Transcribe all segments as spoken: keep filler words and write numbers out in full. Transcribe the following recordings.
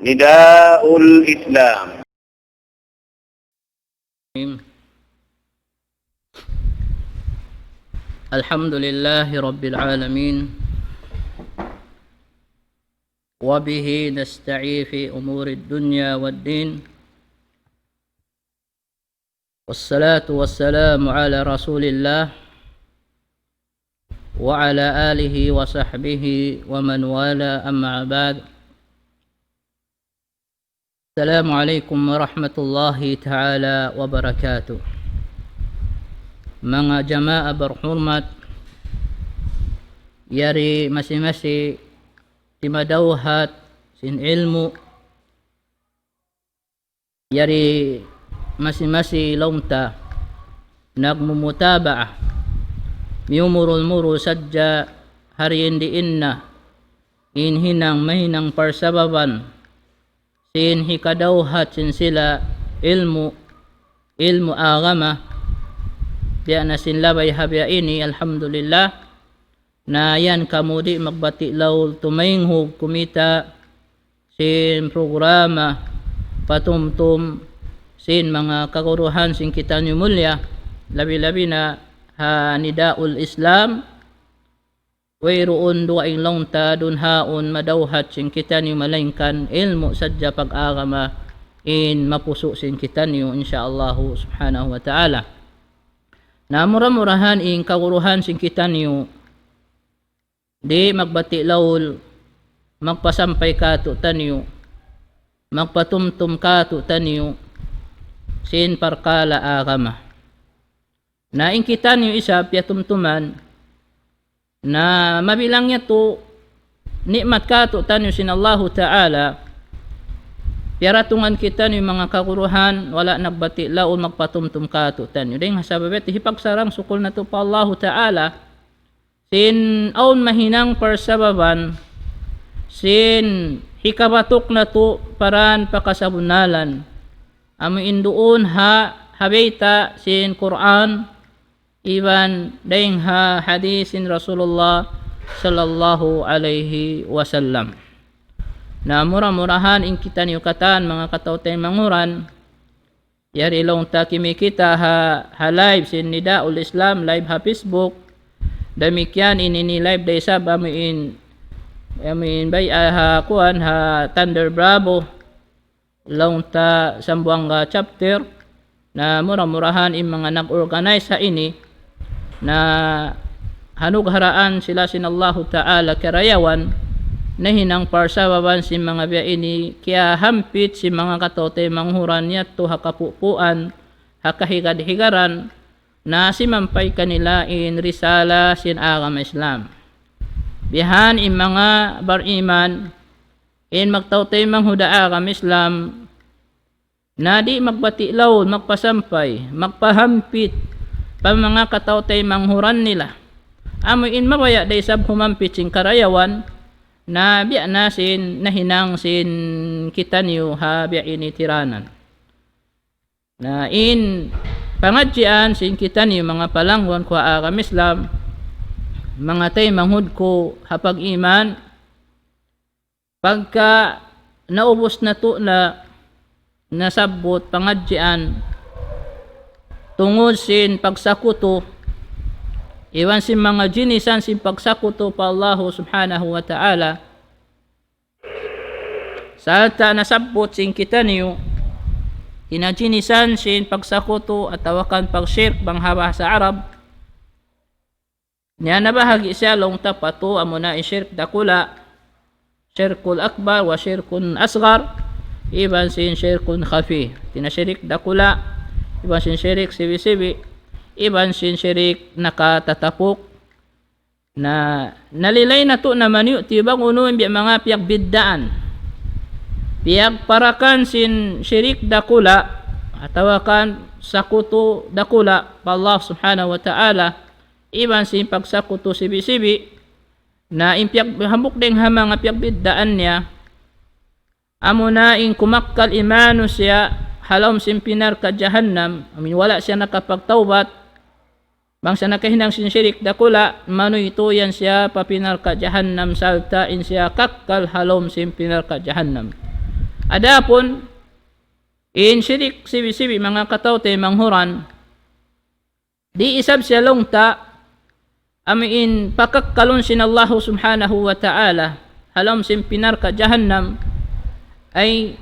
نداء الإسلام. الحمد لله رب العالمين، وبه نستعين في أمور الدنيا والدين، والصلاة والسلام على رسول الله وعلى آله وصحبه ومن والاه، أما بعد. السلام عليكم ورحمة الله تعالى وبركاته. Manga jamaa barhurmat, yari masi-masi timadawhat sin ilmu', yari masi-masi laung ta nagmumutaba'a, miyumurul-murul sadja ha diin-diin na in hinang mahinang parsababan sin hikadawhat sin sila ilmu', ilmu' agama, biya' na sin labay ha biya' ini, alhamdulillah. Na yan kamu di' magbati' laul tumaynghug kumita' sin programa patumtum sin manga kaguruhan sin kitaniyu mulliya, labi-labi na ha Nidaul Islam, wayruun dugaing laung ta dunhaun madawhat sin kitaniyu malaingkan ilmu' sadja pag-agama in mapusu' sin kitaniyu, insya Allahu subhanahu wa ta'ala. Na mura-murahan in kaguruhan sin kitaniyu di' magbati' laul, magpasampay kātu'niyu, magpatumtum kātu'niyu sin parkala' agama. Na in kitaniyu isab piyatumtuman, na mabilang yadtu ni'mat kātu'niyu sin Allahu Ta'ala, piyaratungan kitaniyu manga kaguruhan, wala' nagbati' laul magpatumtum kātu'niyu. Dayng ha sabab yadtu hipagsarang-sukul natu' pa Allahu Ta'ala, sin awn mahinang parsababan, sin hikabatuk natu' pa dān pa kasabunnalan. Amu in duun ha, ha bayta' sin Qur'an, iban dayng ha hadith sin Rasulullah sallallahu alayhi wasallam. Na mura-murahan in kitaniyu katan manga kataw-taymanghuran, yari laung ta kimikita' ha, ha live sin Nidaul Islam, live ha Facebook. Damikkiyan ini, ini live da isab amu in, amu in bay, ah, ha kuwan, ha Thunder Bravo, laung ta Sambuwangga chapter. Na mura-murahan in manga nag-organize ha ini, na hanugharaan sila sin Allahu Ta'ala karayawan, nahinang parsababan sin manga biya' ini, kiyahampit sin manga kataw-taymanghuran yadtu ha kapupuan, ha kahigad-higaran, na simampay kanila in risala sin agama Islam. Bihan in manga bariman, in magtaw-taymanghud ha agama Islam, na di' magbati' laul, magpasampay, magpahampit pa manga kataw-taymanghuran nila. Amu in mabaya' da isab humampit sin karayawan, na biya' na sin nahinang sin kitaniyu ha biya' ini tiranan. Na in pangadjian sin kitaniyu manga palangguan ku ha agama Islam, manga taymanghud ku ha pag-iman, pagka naubus natu' na nasabbut pangadjian tungud sin pagsakutu, iban sin manga jinisan sin pagsakutu pa Allahu Subhanahu wa Ta'ala, sarta' nasabbut sin kitaniyu in jinisan sin pagsakutu atawa kan pagshirk bang ha bahasa Arab, niya nabahagi' siya laung ta pa tū, amuna in shirk dakula', shirkul akbar wa shirkun asgar, iban sin shirkun khafi. Tina shirk dakula', iban sin shirk sibi'-sibi', iban sin shirk nakatatapuk. Na, nalilay natu' na maniyu' tiyu bang unu in biya' manga piyagbiddaan. Piyagparakan sin shirk dakula', atawa kan sakutu dakula' pa Allah Subhanahu wa Ta'ala, iban sin pagsakutu sibi'-sibi', na in piyag-, hambuuk dayng ha manga piyagbiddaan niya, amuna in kumakkal in manusiya' ha lawm sin api narka' jahannam, amu in wala' siya nakapagtawbat, bang siya nakahinang sin shirk dakula', manuytuy yan siya pa api narka' jahannam, sarta' in siya kakkal ha lawm sin api narka' jahannam. Adapun in shirik sibi'-sibi' manga kataw-taymanghuran, di' isab siya laung ta amu in pakakkalun sin Allahu Subhanahu wa Ta'ala ha lawm sin api narka' jahannam, ay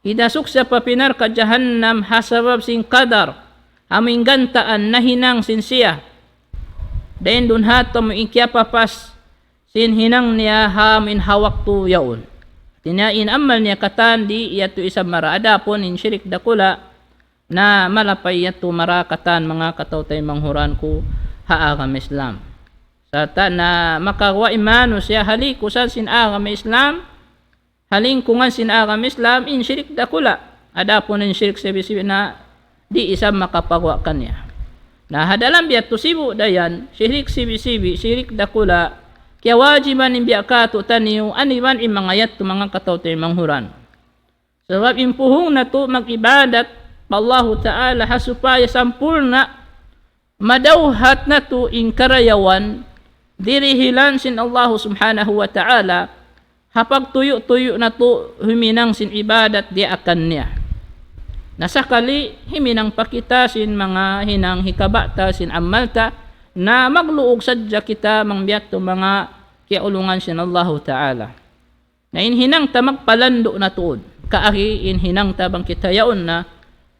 hidasuk siya pa api narka' jahannam ha sabab sin kadar amu in gantaan nahinang sin siya. Dayn duun ha yadtu amu in kiyapapas sin hinang niya ha amu in ha waktu yaun. Hati niya in amal niya katan di' yadtu isab mara. Adapun in shirik dakula' na malapay yadtu mara katan manga kataw-taymanghuran ku ha agama Islam. Sarta' na makaguwa' in manusiya' ha likusan sin agama Islam, ha lingkungan sin agama Islam, in shirik dakula'. Adapun in shirik sibi'-sibi' na di' isab makapaguwa' kaniya. Na ha dalam biya' yadtu sibu' da yan, shirik sibi'-sibi', shirik dakula', kiyawajiban in biya' katu'taniyu, aniwan in manga yadtu manga kataw-taymanghuran. Sabab in puhung natu' mag-ibadat pa Allahu Ta'ala ha supaya sampurna', madawhat natu' in karayawan, dirihilan sin Allahu Subhanahu wa Ta'ala, ha pagtuyu'-tuyu' natu' huminang sin ibadat diyaak kaniya. Na sakali himinang pa kita sin manga hinang hikabatal sin amal ta, na magluug sadja kita bang biya' yadtu manga kiyaulungan sin Allahu Ta'ala. Na in hinang ta magpalandu' na tuud. Kaagi in hinang ta bang kita yaun na,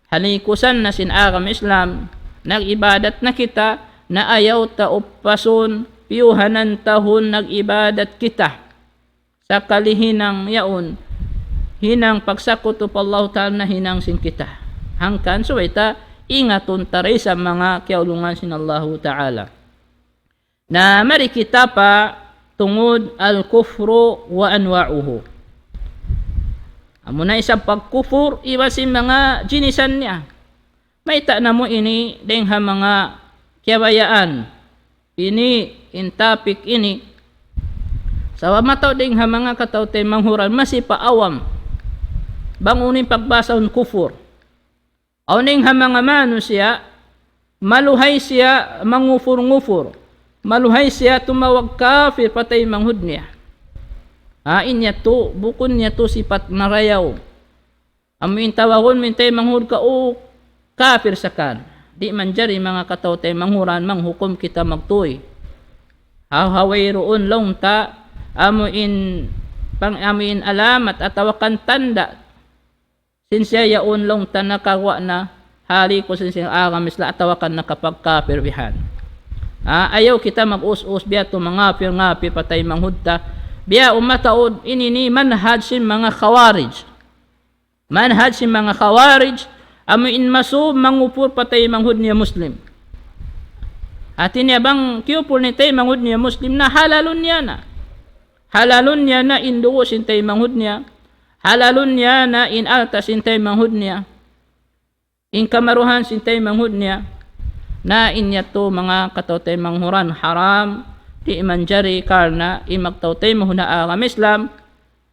ha likusan na sin agama Islam, nag-ibadat na kita, na ayaw ta upasun, piyuhanan tahun nag-ibadat kita. Sakali hinang yaun, hinang pagsakutu pa Allahu Ta'ala na hinang sin kita. Hangkan subay ta ingatun ta da isab manga kiyaulungan sin Allahu Ta'ala. Na mari kita pa tungud al-kufru wa anwa'uhu. Amuna isab pagkufur iban sin manga jinisan niya. Mayta' namu' ini dayng ha manga kiyabayaan ini, in topic ini. Sabab mataud dayng ha manga kataw-taymanghuran masi pa awam bang unu in pagbahasahun kufur. Awn dayng ha manga manusiya', maluhay siya mangufur-ngufur. Maluhay siya tumawag kafir pa taymanghud niya. Ha, in yadtu, bukun yadtu sipat marayaw. Amu in tawagun mu in taymanghud kaw kafir sa kan. Di' manjari manga kataw-taymanghuran manghukum kita magtuy. Ha, ha wayruun laung ta, amu in, pang, amu in alamat atawa kan tanda'. Sin siya yaun laung ta nakaguwa' na ha likusan sin agama Islam atawa kan nakapagkafir bihan. Ha, ayaw kita mag-us-us biya' tu mangapir-ngapir pa taymanghud ta. Biya' umma taud ini ini manhaj sin manga Khawarij. Manhaj sin manga Khawarij, amu in masub mangupur pa taymanghud niya Muslim. Hati niya bang kiyupur niya taymanghud niya Muslim na halalun niya na. Halalun niya na in dugu' sin taymanghud niya. Halalun niya na in alta' sin taymanghud niya, in kamaruhan sin taymanghud niya. Na in yadtu manga kataw-taymanghuran haram, di' manjari karna' in magtaw-taymanghud ha agama Islam,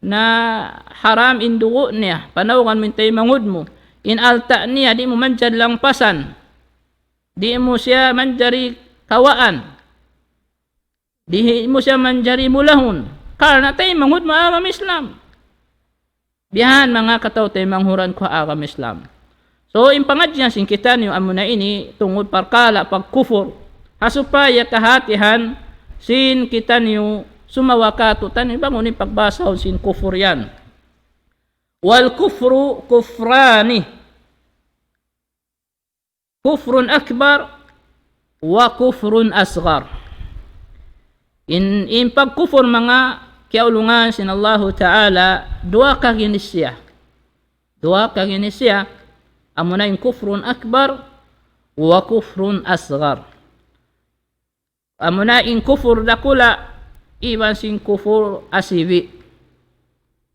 na haram in dugu' niya, panawgan mu in taymanghud mu, in alta' niya, di' mu manjari langpasan, di' mu siya manjari kawaan. Di' mu siya manjari mulahun. Karna' taymanghud mu agama Islam. Biya' ha yan manga kataw-taymanghuran ku agama Islam. So, in pangadjian sin kitaniyu amuna ini tungud parkala' pagkufur. Ha supaya kahatihan sin kitaniyu sumagawa' katu'taniyu bang unu in pagbahasahun sin kufur yan. والكفر كفران. كفر أكبر وكفر أصغر. In, in pagkufur manga kiyaulungan sin Allahu Ta'ala, duwa kaginis siya. Duwa kaginis siya, amuna in كفر أكبر وكفر أصغر. Amuna in kufur dakula', iban sin kufur asibi'.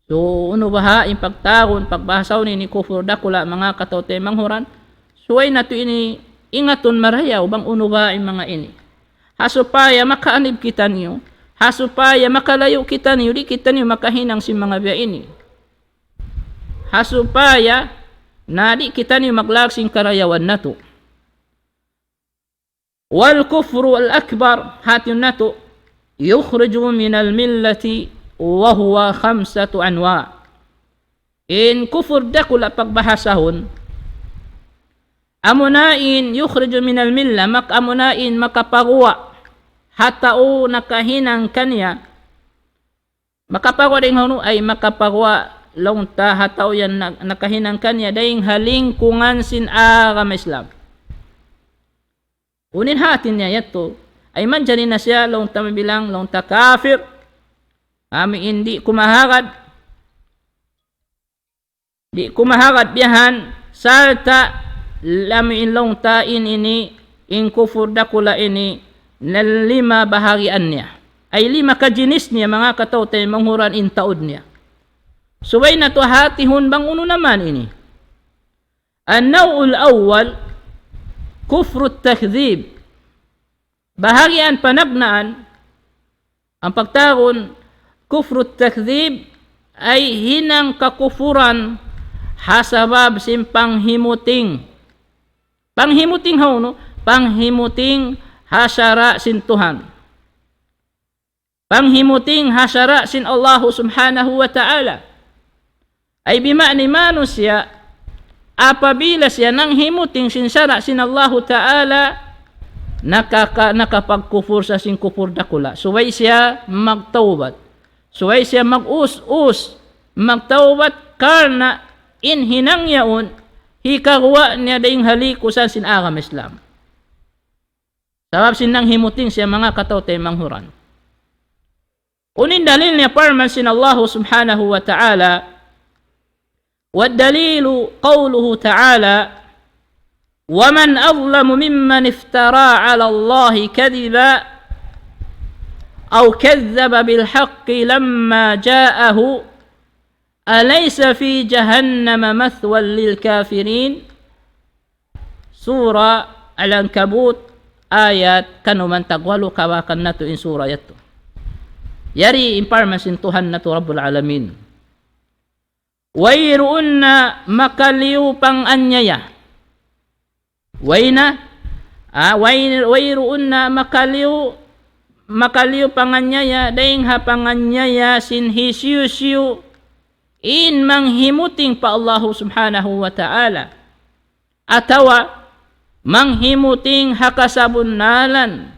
So, unu baha' in pagtawagun, pagbahasahun ini kufur dakula', manga kataw-taymanghuran. Subay natu' ini ingatun marayaw bang unu baha' in manga ini. Ha supaya makaanib kitaniyu, ha supaya makalayu' kitaniyu, di' kitaniyu makahinang sin manga biya' ini. Ha supaya na di' kitaniyu maglawag sin karayawan natu'. والكفر الأكبر, hati natu', يخرج من الملة وهو خمسة أنواع. In kufur dakula' pagbahasahun, amuna in يخرج من الملة, mak-, amuna in makapaguwa' ha tau nakahinang kaniya. Makapaguwa' dayn ha unu, ay makapaguwa' laung ta ha tau yan na-, nakahinang kaniya dayn ha lingkungan sin agama Islam. Unu in hati niya yadtu, ay manjari na siya laung ta mabilang, laung ta kafir, amu in di' kumahagad, di' kumahagad biya' yan, sarta' amu in laung ta in ini, in kufur dakula' ini, na lima bahagian niya. Ay lima kajinis niya, manga kataw-taymanghuran, in taud niya. Subay natu' hatihun bang unu na man ini. النوع الأول كفر التكذيب. Bahagian panagnaan, in pagtawagun kufru takdhib, ay hinang kakufuran ha sabab sin panghimuting. Panghimuting ha unu? Panghimuting ha sara' sin Tuhan. Panghimuting ha sara' sin Allahu Subhanahu wa Ta'ala. Ay bima'na manusiya', apabila siya nanghimuting sin sara' sin Allahu Ta'ala, nakaka-, nakapagkufur sa sin kufur dakula'. Subay siya magtawbat. Subay siya mag-us-us, magtawbat karna' in hinang yaun, hikaguwa' niya dayn ha likusan sin agama Islam. Sabab sin nanghimuting siya, manga kataw-taymanghuran. Unu in dalil niya? Parman sin Allahu Subhanahu wa Ta'ala, والدليل قوله تعالى: ومن أظلم ممن افترى على الله كذبا أو كذب بالحق لما جاءه أليس في جهنم مثوى للكافرين؟ Surah Al-Ankabut, ayat kanuman tagwalu, kawakan natu' in surah yadtu. Yari in parman sin Tuhan natu' Rabbul Alamin. Wayruun na makaliyu panganyaya. Way na, ah, way, wayruun na makaliyu, makaliyu panganyaya, dayn ha panganyaya sin hisiyu-siyu in manghimuting pa Allahu Subhanahu wa Ta'ala. Atawa manghimuting ha kasabunnalan,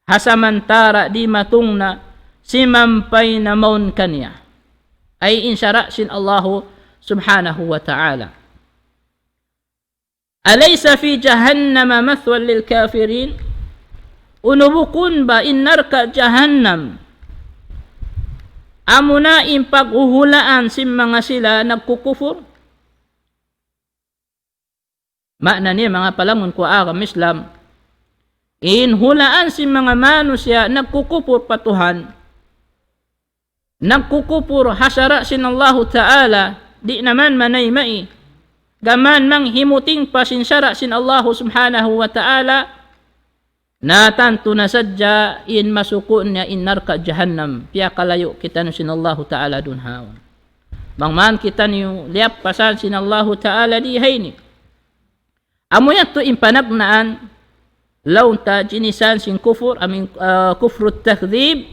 ha samantara' dimatung na simampay na mawn kaniya. Ay in sara' sin Allahu Subhanahu wa Ta'ala. أليس في جهنم مثوى للكافرين؟ Unu bukun ba in narka' jahannam amuna in paghuhulaan sin manga sila nagkukufur? Maana niya, manga palangun ku agama Islam, in hulaan sin manga manusiya' nagkukufur pa Tuhan, nagkukupur ha sara' sin Allahu Ta'ala, di' na man manayma', gām manghimuting pa sin sara' sin Allahu Subhanahu wa Ta'ala, na tantu na sadja in masuku' niya in narka' jahannam, piyakalayu' kitaniyu sin Allahu Ta'ala duun haun. Bang man kitaniyu liyappasan sin Allahu Ta'ala di ha ini. Amu yadtu in panagnaan, laung ta jinisan sin kufur, amu in, ah, kufru takdhib,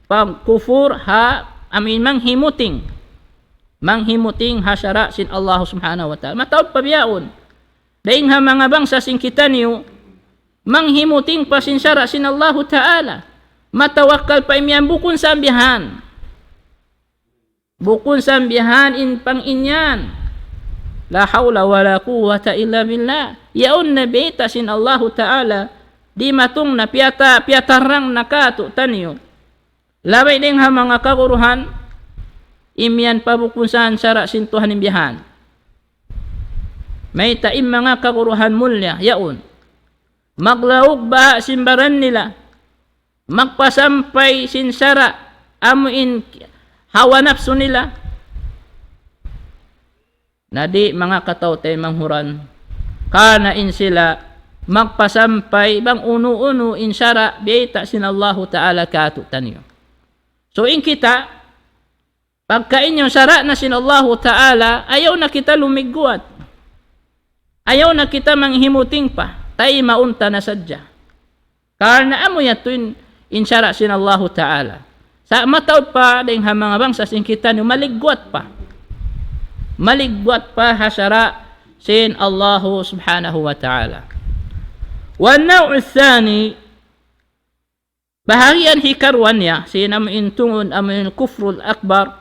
pagkufur ha, amu in manghimuting. Manghimuting ha sara' sin Allah Subhanahu wa Ta'ala. Mataud pa bihaun. Dayn ha manga bangsa sin kitaniyu, manghimuting pa sin sara' sin Allahu Ta'ala. Matawakkal pa imiyan bukun sambihan. Bukun sambihan in pangin yan. لا حول ولا قوة إلا بالله. Yaun na bayta' sin Allahu Ta'ala, dimatung na piyata-, piyatarang na kātu'niyu. Labay dayn ha manga kaguruhan, imiyan pa bukun sa sara' sin Tuhan in bihan. Mayta' in manga kaguruhan mulliya, yaun. Maglaug baha' sin baran nila. Magpasampay sin sara', amu in hawa napsu nila. Na di' manga kataw-taymanghuran. Karna' in sila magpasampay bang unu-unu in sara' biyayta' sin Allahu Ta'ala kātu'niyu. So in kita, pagka in yaun sara' na sin Allahu Ta'ala, ayaw na kita lumigguat. Ayaw na kita manghimuting pa, taymaun ta na sadja. Karna' amu yadtu in, in sara' sin Allahu Ta'ala. Sa' mataud pa dayn ha manga bangsa sin kitaniyu maligguat pa. maligwat pa ha sara' sin Allahu Subhanahu wa Ta'ala. والنوع الثاني, bahagian hikaruwa niya, sin amu in tungud amu in kufrul akbar,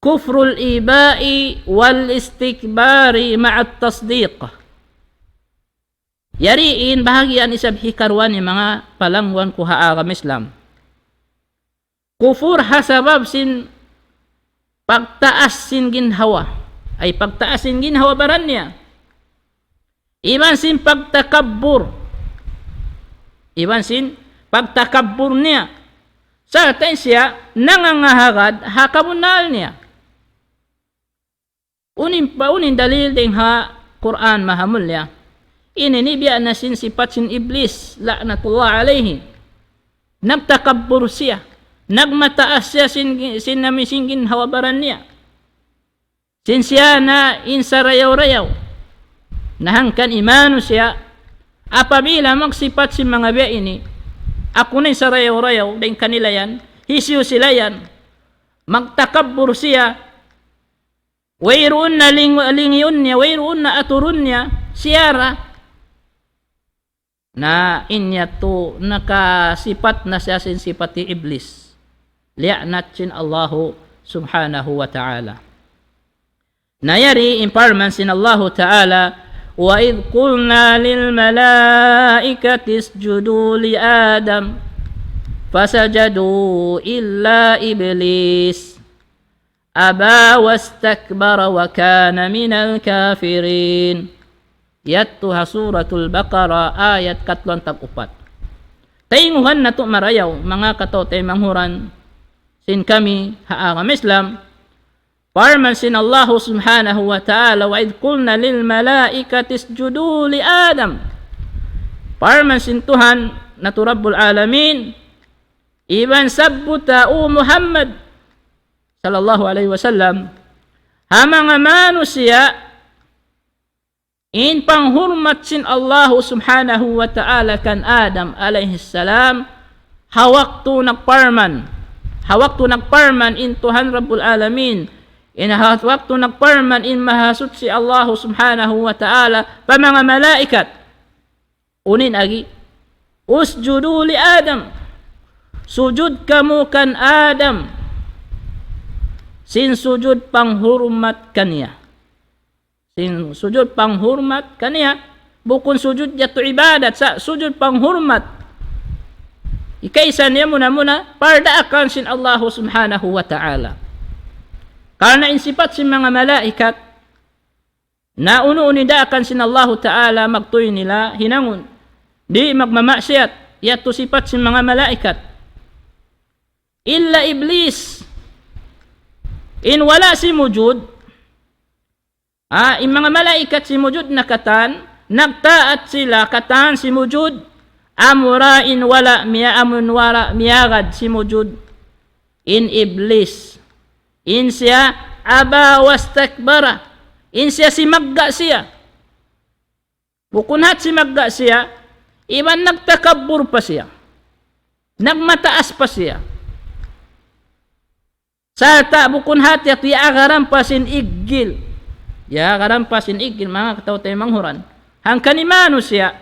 كفر الإباء والاستكبار مع التصديق. Yari in bahagian isab hikaruwa niya manga palangguan ku ha agama Islam. Kufur ha sabab sin pagtaas sin ginhawa. Ay pagtaas sin ginhawa-baran niya. Iban sin pagtakabbur. Iban sin pagtakabbur niya. Sarta' in siya nangangahagad ha kabunnal niya. Unu in pa, unu in dalil dayn ha Qur'an Mahamulliya. Ini in biya' na sin sipat sin Iblis, la'natullah alayhi. Nagtakabbur siya. Nagmataas siya sin, sin amu in sin ginhawa-baran niya. Sin siya na in sarayaw-rayaw. Na hangkan in manusiya', apabila magsipat sin manga biya' ini, aku na in sarayaw-rayaw, dayn kanila yan, hisiyu sila yan, magtakabbur siya, wayruun na ling-, lingiun niya, wayruun na aturun niya, siya ra. Na in yadtu nakasipat na siya sin sipat hi Iblis. Liyaanat sin Allahu Subhanahu wa Ta'ala. Na yari in parman sin Allahu Ta'ala, وإذ قلنا للملائكة اسجدوا لآدم فسجدوا إلا إبليس أبى واستكبر وكان من الكافرين. Yadtu ha Suratul Baqarah, ayat katluan tag-upat. Taynguhan natu' marayaw, manga kataw-taymanghuran sin kami ha agama Islam. Parman sin Allahu Subhanahu wa Ta'ala, وإذ قلنا للملائكة اسجدوا لآدم. Parman sin Tuhan natu' Rabbul Alamin, iban sabbuta, O Muhammad, sallallahu alayhi wasallam, ha manga manusiya', in panghurmat sin Allahu Subhanahu wa Ta'ala kan Adam alayhi salam, ha waktu nagparman, ha waktu nagparman in Tuhan Rabbul Alamin, in ha waktu nagparman in Mahasuchi Allahu Subhanahu wa Ta'ala pa manga malaikat. Unu in agi? اسجدوا لآدم. Sujud kamu kan Adam. Sin sujud panghurmat kaniya. Sin sujud panghurmat kaniya. Bukun sujud yadtu ibadat, sa' sujud panghurmat. Hikaisa niya muna-muna, pardaakan sin Allahu Subhanahu wa Ta'ala. Karna' in sipat sin manga malaikat, na unu-unu in daakan sin Allahu Ta'ala magtuy nila hinangun. Di' magmamaksiyat, yadtu sipat sin manga malaikat. Illa Iblis. In wala' simujud, ah, in manga malaikat simujud na katan, nagtaat sila katan simujud, amura in wala' miya-, amun wala' miyagad simujud. In Iblis. In siya, أبى واستكبر. In siya simagga' siya. Bukun hat simagga' siya, iban nagtakabbur pa siya. Nagmataas pa siya. Sarta' bukun hat yadtu iyaagaran pa sin iggil. Iyaagaran pa sin iggil, manga kataw-taymanghuran. Hangkan in manusiya',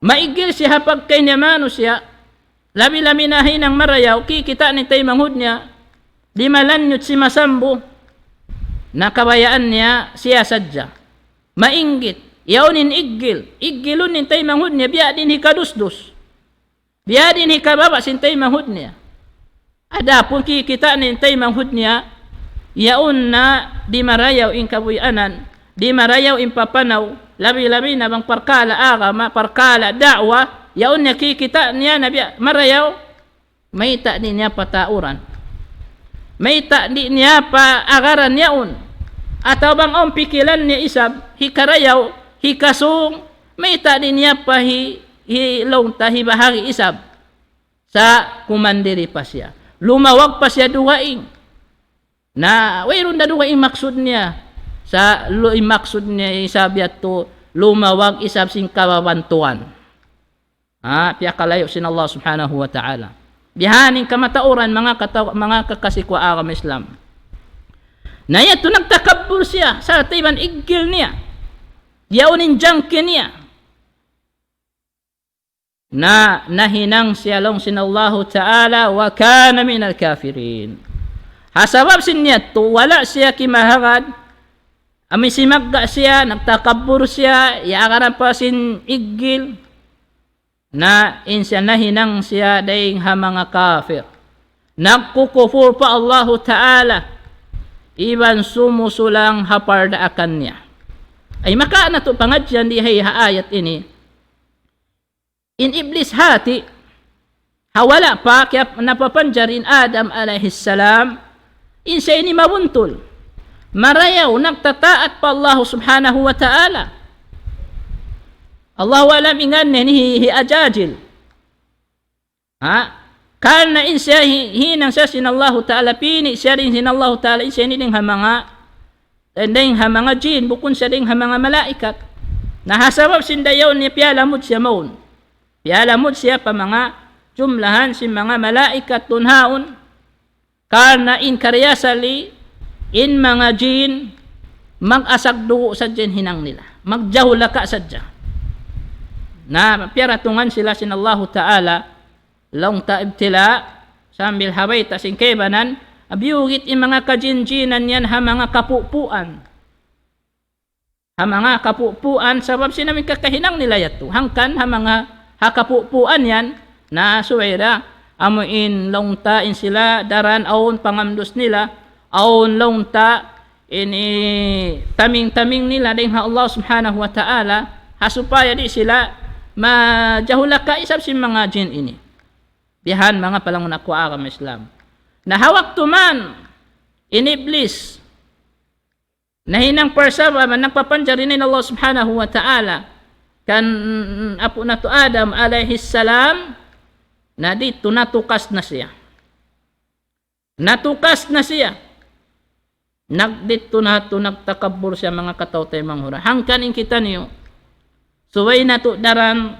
maiggil siya ha pagkahi niya manusiya', labi-labi na hinang marayaw, kikita' niya in taymanghud niya, di' malanyut simasambu, na kabayaan niya siya sadja. Mainggit, yaun in iggil, iggilun in taymanghud niya, biya' diin hikadusdus. Biya' diin hikababa' sin taymanghud niya. Adapun kikita' niya in taymanghud niya, yaun na di' marayaw in kabuhianan, di' marayaw in papanaw, labi-labi na bang parkala' agama, parkala' da'wa, yaun na kikita' niya na biya' marayaw, mayta' di' niya patauran. Mayta' di' niya paagaran yaun. Atawa bang awn pikilan niya isab, hikarayaw, hikasūng, mayta' di' niya pa hi-, hilaung ta hibahagi' isab. Sa' kumandiri pa siya. Lumawag pa siya dugaing. Na, wayruun da dugaing maksud niya. Sa' lu-, in maksud niya isab yadtu, lumawag isab sin kababantuan. Ha, piyakalayu' sin Allah Subhanahu wa Ta'ala. Bihaini in kamatauran manga kata-, manga kakasi ku agama Islam. Na yadtu nagtakabbur siya, sarta' iban iggil niya. Yaun in jangki niya. Na nahinang siya laung sin Allahu Ta'ala, وكان من الكافرين. Ha sabab sin yadtu, wala' siya kimahagad, amu in simagga' siya, nagtakabbur siya, iyagaran pa sin iggil. Na in siya nahinang siya dayn ha manga kafir. Nagkukupur pa Allahu Ta'ala. Iban sumusulang ha pardaakan niya. Ay maka natu' pangadjian di ha ayat ini. In Iblis hati, ha wala' pa, kiya-, napapanjari in Adam alayhi salam, in siya ini mabuntul. Marayaw, nagtataat pa Allahu Subhanahu wa Ta'ala. Allahu a'lam in ngan niya ini hi, hi Ajajil. Ha? Karna' in siya hi-, hinang siya sin Allahu Ta'ala, pini' siya dayn sin Allahu Ta'ala, in siya ini dayn ha manga, dayn ha manga jin, bukun siya dayn ha manga malaikat. Na ha sabab sin dayaw niya piyalamud siya mawn. Piyalamud siya pa manga jumlahan sin manga malaikat tunhaun. Karna' in kariyasali, in manga jin, mag-asag dugu' sadja in hinang nila. Magjahulaka sadja. Na piyaratungan sila sin Allahu Ta'ala, laung ta ibtila, sambil ha bayta' sin kaibanan, biyugit in manga kajin-jinan yan ha manga kapupuan. Ha manga kapupuan, sabab sin amu in kakahinang nila yadtu. Hangkan ha manga ha kapupuan yan, na subay da, amu in laung ta in sila daran awn pangamdus nila, awn laung ta ini taming-taming nila dayn ha Allah Subhanahu wa Ta'ala, ha supaya di' sila majahulaka isab sin manga jin ini. Bihan manga palangun aku agama Islam. Na ha waktu man, in Iblis, nahinang parsabab, nagpapanjari na in Allah Subhanahu wa Ta'ala kan apu' natu' Adam alayhi salam, na didtu natukas na siya. Natukas na siya. Nagdidtu na tu nagtakabbur siya manga kataw-taymanghuran. Hangkan in kitaniyu, subay natu' daran,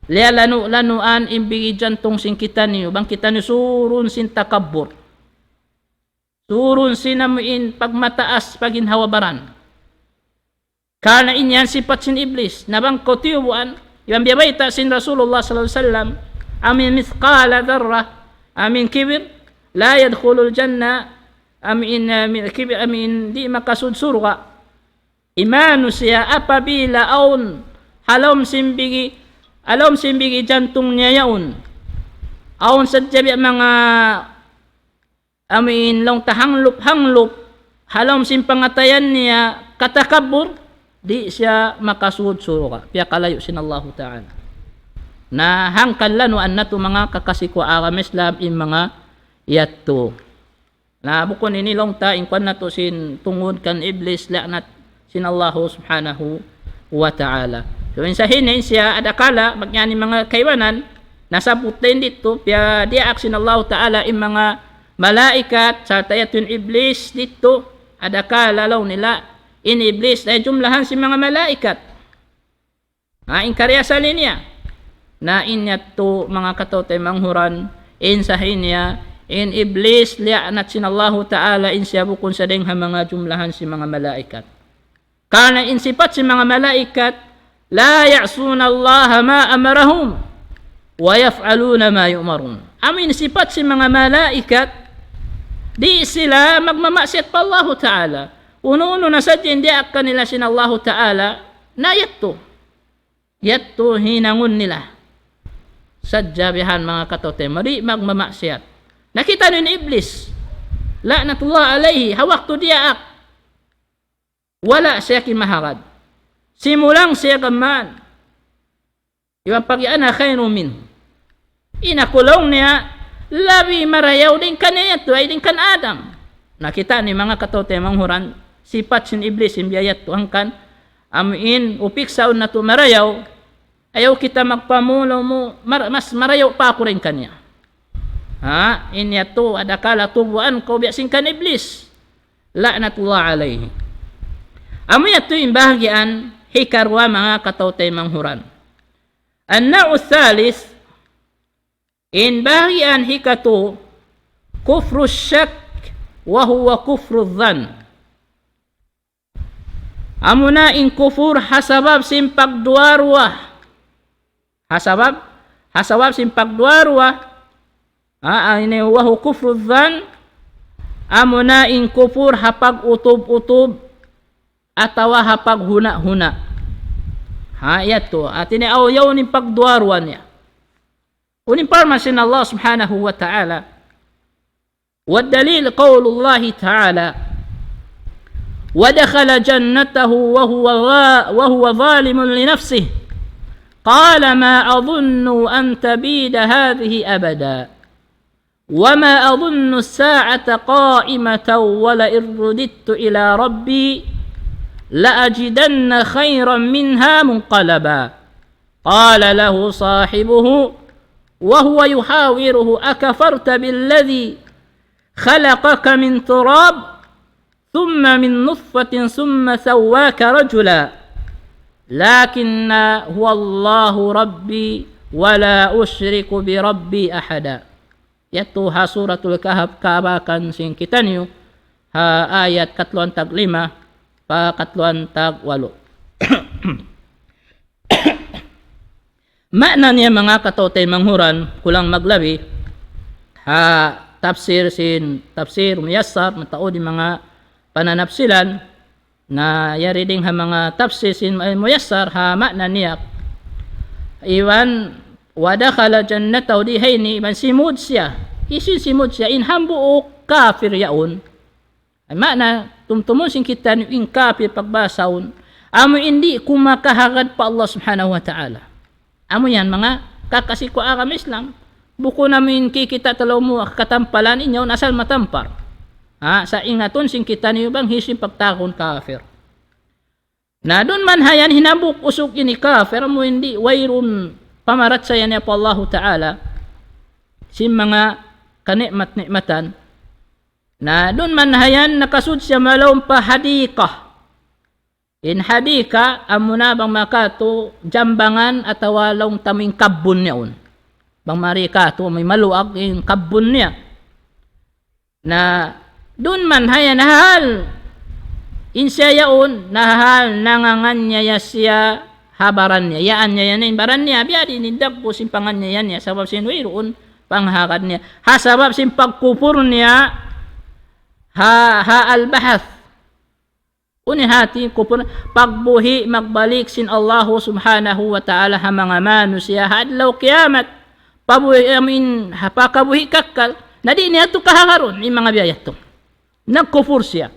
liyalanu'-lanuan in bigi jantung sin kitaniyu, bang kitaniyu surun sin takabbur. Surun sin amu in pagmataas, pagginhawa-baran. Karna' in yan sipat sin Iblis. Na bang kaw tiyubuan, iban biya' bayta' sin Rasulullah sallallahu alayhi wasallam, amu in mithqala dharrah, amu in kibir, لا يدخل الجنة, amu in, amu in kibir, amu in di' makasud surga'. In manusiya' apabila awn, ha lawm sin bigi, ha lawm sin bigi jantung niya yaun. Awn sadja biya' manga amu in laung ta hanglup-hanglup, ha lawm sin pangatayan niya katakabbur, di' siya makasud surga', piyakalayu' sin Allahu Ta'ala. Na hangkan lanuan natu' manga kakasi ku agama Islam in manga yadtu. Na bukun ini laung ta in kuwan natu' sin tungud kan Iblis, laknat sin Allahu Subhanahu wa Ta'ala. So, in sahin in siya adakala, magnyani manga kaibanan, nasabbut dayn didtu, piyadiyaak sin Allahu Ta'ala in manga malaikat, sarta' yadtu in Iblis didtu, adakala laung nila, in Iblis, ay jumlahan sin manga malaikat. Ha, in kariyasali niya. Na in yadtu manga kataw-taymanghuran, in sahin niya, in Iblis, liyaknat sin Allahu Ta'ala, in siya bukun sa dayn ha manga jumlahan sin manga malaikat. Karna' in sipat sin manga malaikat, لا يعصون الله ما أمرهم ويفعلون ما يؤمرون. Amu in sipat sin manga malaikat, di' sila magmamaksiyat pa Allahu Ta'ala. Unu-unu na sadja in diyaak kanila sin Allahu Ta'ala, na yadtu. Yadtu hinangun nila. Sadja bihan manga kataw-taymanghuran, di' magmamaksiyat. Na kitaniyu in Iblis, laknatullah alayhi, ha waktu diyaak, wala' siya kimahagad. Simulang siya kaman. Iban pag-iyan, أنا خير منه. In aku laung niya, labi marayaw dayn kaniya yadtu, ay dayn kan Adam. Na kitaniyu manga kataw-taymanghuran, sipat sin Iblis in biya' yadtu hangkan, amu in upiksaun natu' marayaw, ayaw kita magpamulaw mu, mar-, mas marayaw pa aku dayn kaniya. Ha, in yadtu adakala tubuan kaw biya' sin kan Iblis. Laknatullah alayhi. Amu yadtu in bahagian hikaruwa manga kataw-taymanghuran. النوع الثالث, in bahagian hikatu, كفر الشك وهو كفر الظن. Amuna in kufur ha sabab sin pagduwa-ruwa. Ha sabab, ha sabab sin pagduwa-ruwa. Ha, ini وهو كفر الظن. Amuna in kufur ha pag-utub-utub atawa ha paghuna-huna. Ha, yadtu. Hati niya, aw yaun in pagduwa-ruwa niya. Unu in parman sin Allah subhanahu wa ta'ala. والدليل قول الله تعالى: ودخل جنته وهو ظا-، وهو ظالم لنفسه، قال: ما أظن أن تبيد هذه أبدا، وما أظن الساعة قائمة، ولئن رددت إلى ربي لأجدن خيرا منها منقلبا. قال له صاحبه وهو يحاوره: أكفرت بالذي خلقك من تراب ثم من نطفة ثم سواك رجلا، لكن هو الله ربي ولا أشرك بربي أحدا. Yadtu ha Suratul Kahf, kaabakan sin kitaniyu, ha ayat katluan tag lima pa katluan tag walu. Maana niya, manga kataw-taymanghuran, kulang maglabi, ha tafsir sin, tafsir muyassar, mataud in manga pananapsilan, na yari dayn ha manga tafsir sin, eh, muyassar, ha maana niya. Iban, ودخل جنته, di ha ini, iban simud siya. Hisiyu in simud siya? In hambuuk kafir yaun. Ay, maana, tumtumun sin kitaniyu in kafir pagbahasahun, amu in di' kumakahagad pa Allah Subhanahu wa Ta'ala. Amu yan, manga kakasi ku agama Islam. Bukun amu in kikita' ta laung mu katampalan, in yaun asal matampal. Ha, sa' ingatun sin kitaniyu bang hisiyu in pagtawagun kafir. Na duun man ha yan hinambuk usug ini kafir, amu in di' wayruun pamarachaya niya pa Allahu Ta'ala sin manga kanikmat-nikmatan. Na duun man ha yan nakasud siya malaum pa hadika. In hadika, amuna bang makatu jambangan atawa laung ta amu in kabbun niya yaun. Bang mari katu, amu in maluag in kabbun niya. Na duun man ha yan hal in siya yaun, na hal nanganganiaya siya ha baran niya. Iyaaniaya niya in baran niya, biya' diin in dagpu' sin panganiaya niya, sabab sin wayruun panghagad niya. Ha sabab sin pagkupur niya ha, ha al-ba'th. Unu in hati kupur? Pagbuhi' magbalik sin Allahu Subhanahu wa Ta'ala ha manga manusiya' ha adlaw kiyamat. Pabuhi' amu in, ha pakabuhi' kakkal. Na di' niya tu kahagarun, in manga biya' yadtu. Nagkupur siya.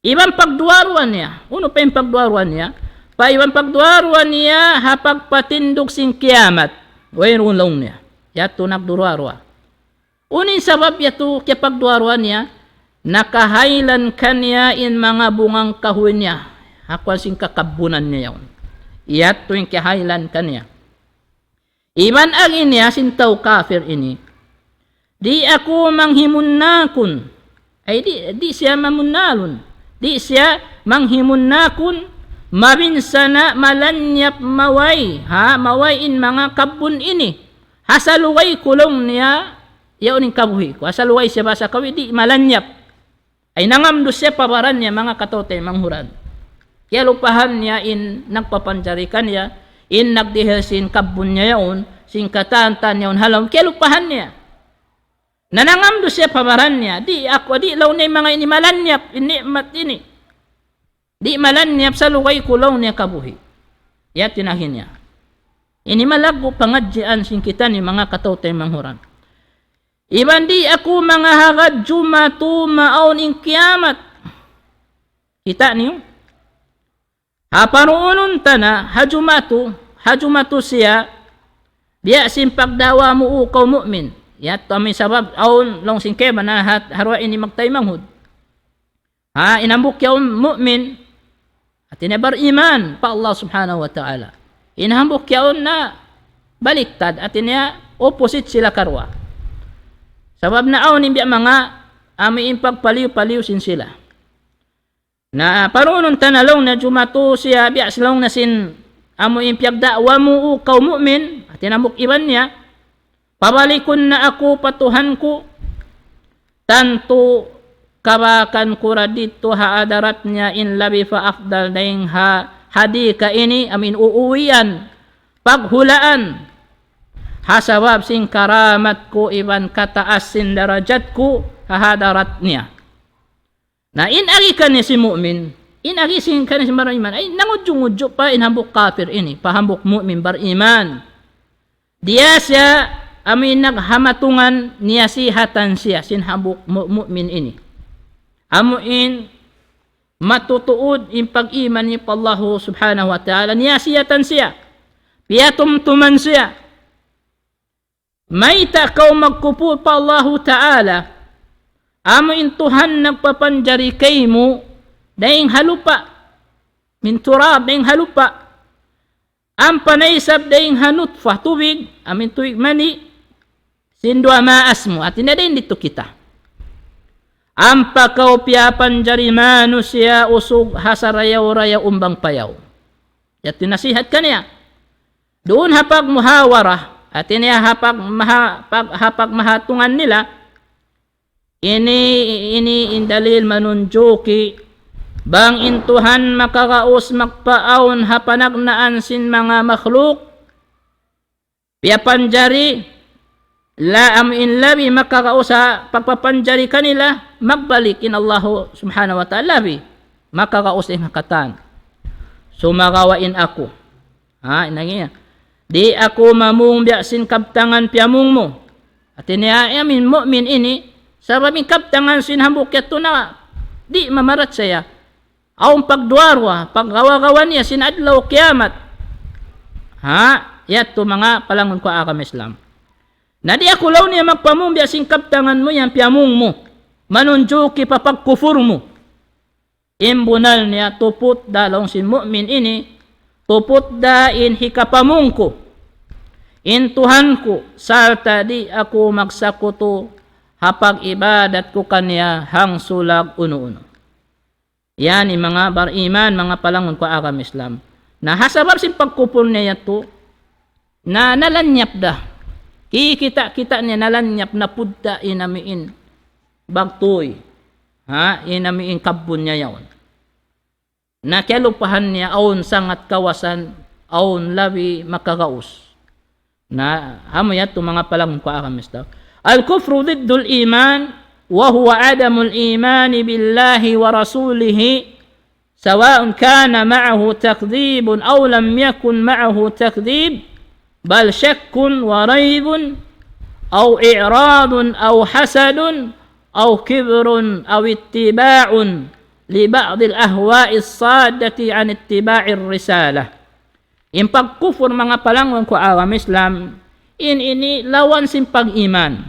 Iban pagduwa-ruwa niya. Unu pa in pagduwa-ruwa niya? Pa iban pagduwa-ruwa niya ha pagpatindug sin kiyamat. Wayruun laung niya. Yadtu nagduwa-ruwa. Unu in sabab yadtu kiyapagduwa-ruwa niya? Nakahaylan kaniya in manga bungang kahuy niya. Ha kuwan sin kakabbunan niya yaun. Yadtu in kiyahaylan kaniya. Iban agi niya sin tau kafir ini. Di' aku manghimunnakun. Ay di', di' siya mamunnalun. Di' siya manghimunnakun. Mabinsana' malanyap maway. Ha, maway in manga kabbun ini. Ha salugay ku laung niya, yaun in kabuhi' ku. Ha salugay siya bahasa Kawi, di' malanyap. Ay nangamdu siya pa baran niya, manga kataw-taymanghuran. Kiyalupahan niya in nagpapanjari kaniya, in nagdihil sin kabbun niya yaun, sin katan-katan niya yaun ha lawm, kiyalupahan niya. Na nangamdu siya pa baran niya, di' aku, di' laung niya in manga ini malanyap, in ni'mat ini. Di' malanyap salugay ku laung niya kabuhi'. Yadtu in agi niya. Ini malaggu' pangadjian sin kitaniyu manga kataw-taymanghuran. Iban di' aku mangahagad jumatu maawn in kiyamat. Kita' niyu? Ha paruunun ta na, ha jumatu, ha jumatu siya, biya' sin pagdaawa mu, O kaw mu'min. Yadtu amu in sabab, awn laung sin kaibanan ha, ha duwa ini magtaymanghud. Ha, in hambuuk yaun mu'min, hati niya bariman pa Allah Subhanahu wa Ta'ala. In hambuuk yaun na baliktad, hati niya opposite sila karuwa. Sabab na awn in biya' manga, amu in pagpaliyu-paliyu sin sila. Na paruunun ta na laung niya jumatu siya biya' sin laung niya sin amu in piyagdaawa mu, O kaw mu'min, hati niya hambuuk iban niya, pabalikun na aku pa Tuhan ku, tantu kabakan ku ra didtu ha hadarat niya in labi pa afdal dayn ha hadith ini, amu in uuwian, paghulaan, ha sabab sin karamat ku iban kataas sin darajat ku ha hadarat niya. Na in agi kaniya sin mu'min, in agi sin kaniya sin bariman, ay nangudju'-ngudju' pa in hambuuk kafir ini, pa hambuuk mu'min bariman. Diya siya, amu in naghamatungan, niyasihatan siya sin hambuuk mu-, mu'min ini. Amu in matutuud in pag-iman niya pa Allahu Subhanahu wa Ta'ala, niyasihatan siya, piyatumtuman siya. Mayta' kaw magkupur pa Allahu Ta'ala, amu in Tuhan nagpapanjari kaymu dayn ha lupa', min turab, dayn ha lupa', ampa na isab dayn ha nutfah, tubig, amu in tubig mani, sin duwa maas mu, hati niya dayn didtu kita. Ampa kaw piyapanjari manusiya' usug ha sarayaw-rayaw umbang payaw. Yadtu in nasihat kaniya. Duun ha pagmuhawara, hati niya ha pagmaha-, pag-, ha pagmahatungan nila, ini, ini in dalil manunjuki, bang in Tuhan makagaus magpaawn ha panagnaan sin manga makhluk, piyapanjari, la amu in labi makagaus ha pagpapanjari kanila, magbalik in Allahu Subhanahu wa Ta'ala labi makagaus in ha katan. Sumagawa' in aku. Ha, in agi niya. Di' aku mamung biya' sin kabtangan piyamung mu. Hati niya, amu in mu'min ini, sabab in kabtangan sin hambuuk yadtu na, di' mamarachaya. Awn pagduwa-ruwa, paggawa-gawa niya sin adlaw kiyamat. Ha? Yadtu manga palanggun ku agama Islam. Na di' aku laung niya magpamung biya' sin kabtangan mu yan piyamung mu. Manunjuki pa pagkufur mu. In bunnal niya tuput da laung sin mu'min ini, tuput da in hikapamung ku in Tuhan ku, sarta' di' aku magsakutu ha pag-ibadat ku kaniya hangsulag unu-unu. Yan in manga bariman, manga palanggun ku agama Islam. Na ha sabab sin pagkupur niya yadtu, na nalanyap da. Kikita'-kita' niya nalanyap na pudda in amu in bagtuy. Ha, in amu in kabbun niya yaun. Na kiyalupahan niya awn sangat kawasan, awn labi makagaus. Na amu yadtu manga palanggun ku agama Islam. الكفر ضد الإيمان، وهو عدم الإيمان بالله ورسوله، سواء كان معه تكذيب أو لم يكن معه تكذيب، بل شك وريب أو إعراض أو حسد أو كبر أو اتباع لبعض الأهواء الصادة عن اتباع الرسالة. In pagkufur, manga palanggun ku agama Islam, in ini lawan sin pag-iman.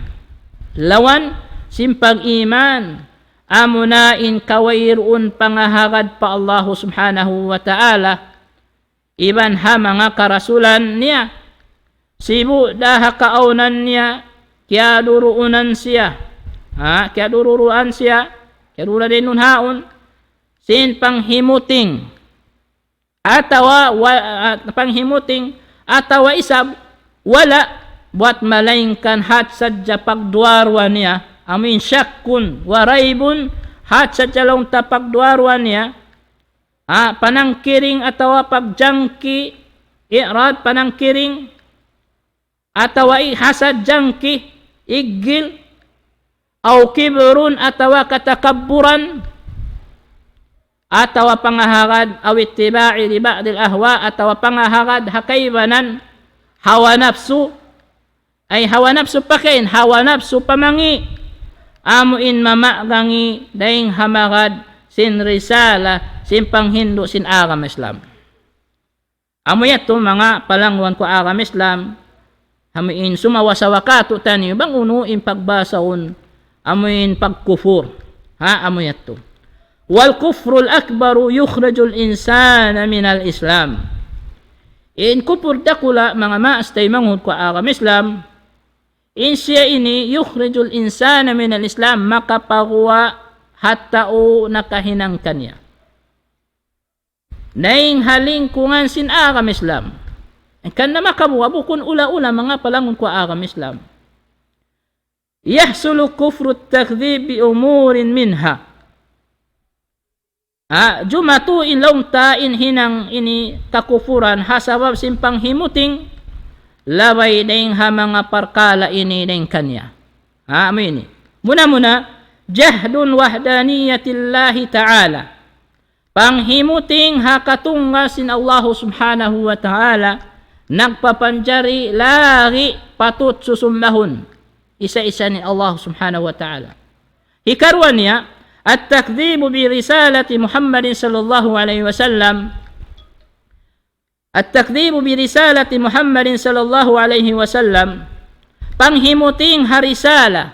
Lawan sin pag-iman. Amuna in kawayruun pangahagad pa Allahu Subhanahu wa Ta'ala, iban ha manga karasulan niya. Sibu' da ha kaawnan niya, kiyaduruunan siya. Ha, kiyaduruunan siya, kiyaduruunan in haun. Sin panghimuting. Atawa wa-, ah, panghimuting, atawa isab, wala', buat malaingkan hat sadja pagduwa-ruwa niya, amu in shakkun wa raybun, hat sadja laung ta pagduwa-ruwa niya, ha, panangkiring atawa pagjangki, i'rad, panangkiring, atawa i-, hasad, jangki, iggil, aw kibrun, atawa katakabburan, atawa pangahagad, aw ittiba'i li ba'dil ahwa, atawa pangahagad ha kaibanan hawa napsu, ay hawa napsu pakain, hawa napsu pamangi', amu in mamagangi' dayn ha magad sin risala, sin panghindu' sin agama Islam. Amu yadtu manga palangwan ku agama Islam, amu in sumawa-sawa katu'taniyu bang unu in pagbasahun, amu in pagkufur. Ha, amu yadtu. والكفر الأكبر يخرج الإنسان من الإسلام. In kufur dakula', manga maas taymanghud ku agama Islam, in siya ini يخرج الإنسان من الإسلام, makapaguwa' ha tau nakahinang kaniya. Dayn ha lingkungan sin agama Islam. Hangkan na makabuga' bukun ula-ula manga palanggun ku agama Islam. يحصل كفر التكذيب بأمور منها. Ha, jumatu in laung ta in hinang ini kakupuran ha sabab sin panghimuting, labay dayng ha manga parkala' ini dayng kaniya. Ha, amu ini. Muna-muna, jahdun wahdaniyatillahi ta'ala. Panghimuting ha katunggal sin Allahu subhanahu wa ta'ala, nagpapanjari lagi' patut susumbahun. Isa-isa in Allah subhanahu wa ta'ala. Hikaruwa niya, at-takdhibu bi risalati Muhammadin sallallahu alayhi wasallam. At-takdhibu bi risalati Muhammadin sallallahu alayhi wasallam. Panghimuting ha risala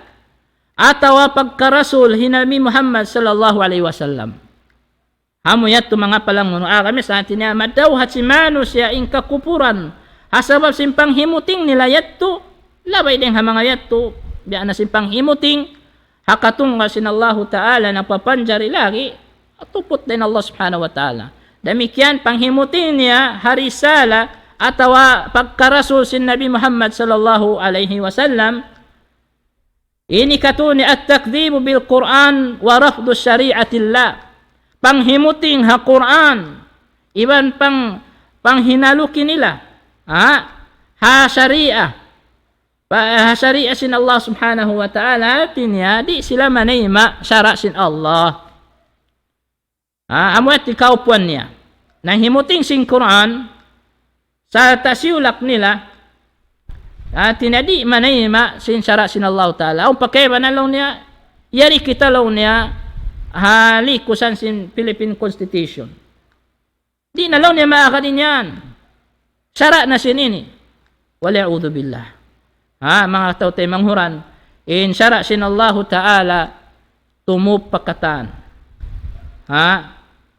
atawa pagkarasul hi Nabi Muhammad sallallahu alayhi wasallam. Amu yadtu manga palangunu agama, sa' hati niya madawhat sin manusiya' in kakupuran. Ha sabab sin panghimuting nila yadtu, labay dayng ha manga yadtu, biya' na sin panghimuting, ha katunggal sin Allahu ta'ala nagpapanjari lagi', tuput dayng Allah subhanahu wa ta'ala. Damikkiyan panghimuting niya ha risala atawa pagkarasul sin Nabi Muhammad sallallahu alayhi wasallam, ini katu' niya at-takdhibu bil Qur'an wa rafdu shari'atillah. Panghimuting ha Qur'an, iban pang, panghinaluki nila, ha, ha shariah. Pa, ha shariah sin Allah subhanahu wa ta'ala, hati niya, di' sila manayma' sara' sin Allah. Ha, amu yadtu in kaupuan niya. Nanghimuting sin Qur'an, sarta' siyulak nila, ha, hati niya di' manayma' sin sara' sin Allahu ta'ala. Awn pa kaibanan laung niya, yari kita laung niya, ha likusan sin Philippine Constitution. Di' na laung niya maagad in yan. Sara' na sin ini. Wal a'udhu billah. Ha, manga tau taymanghud, in sara' sin Allahu ta'ala tumup pa katan. Ha,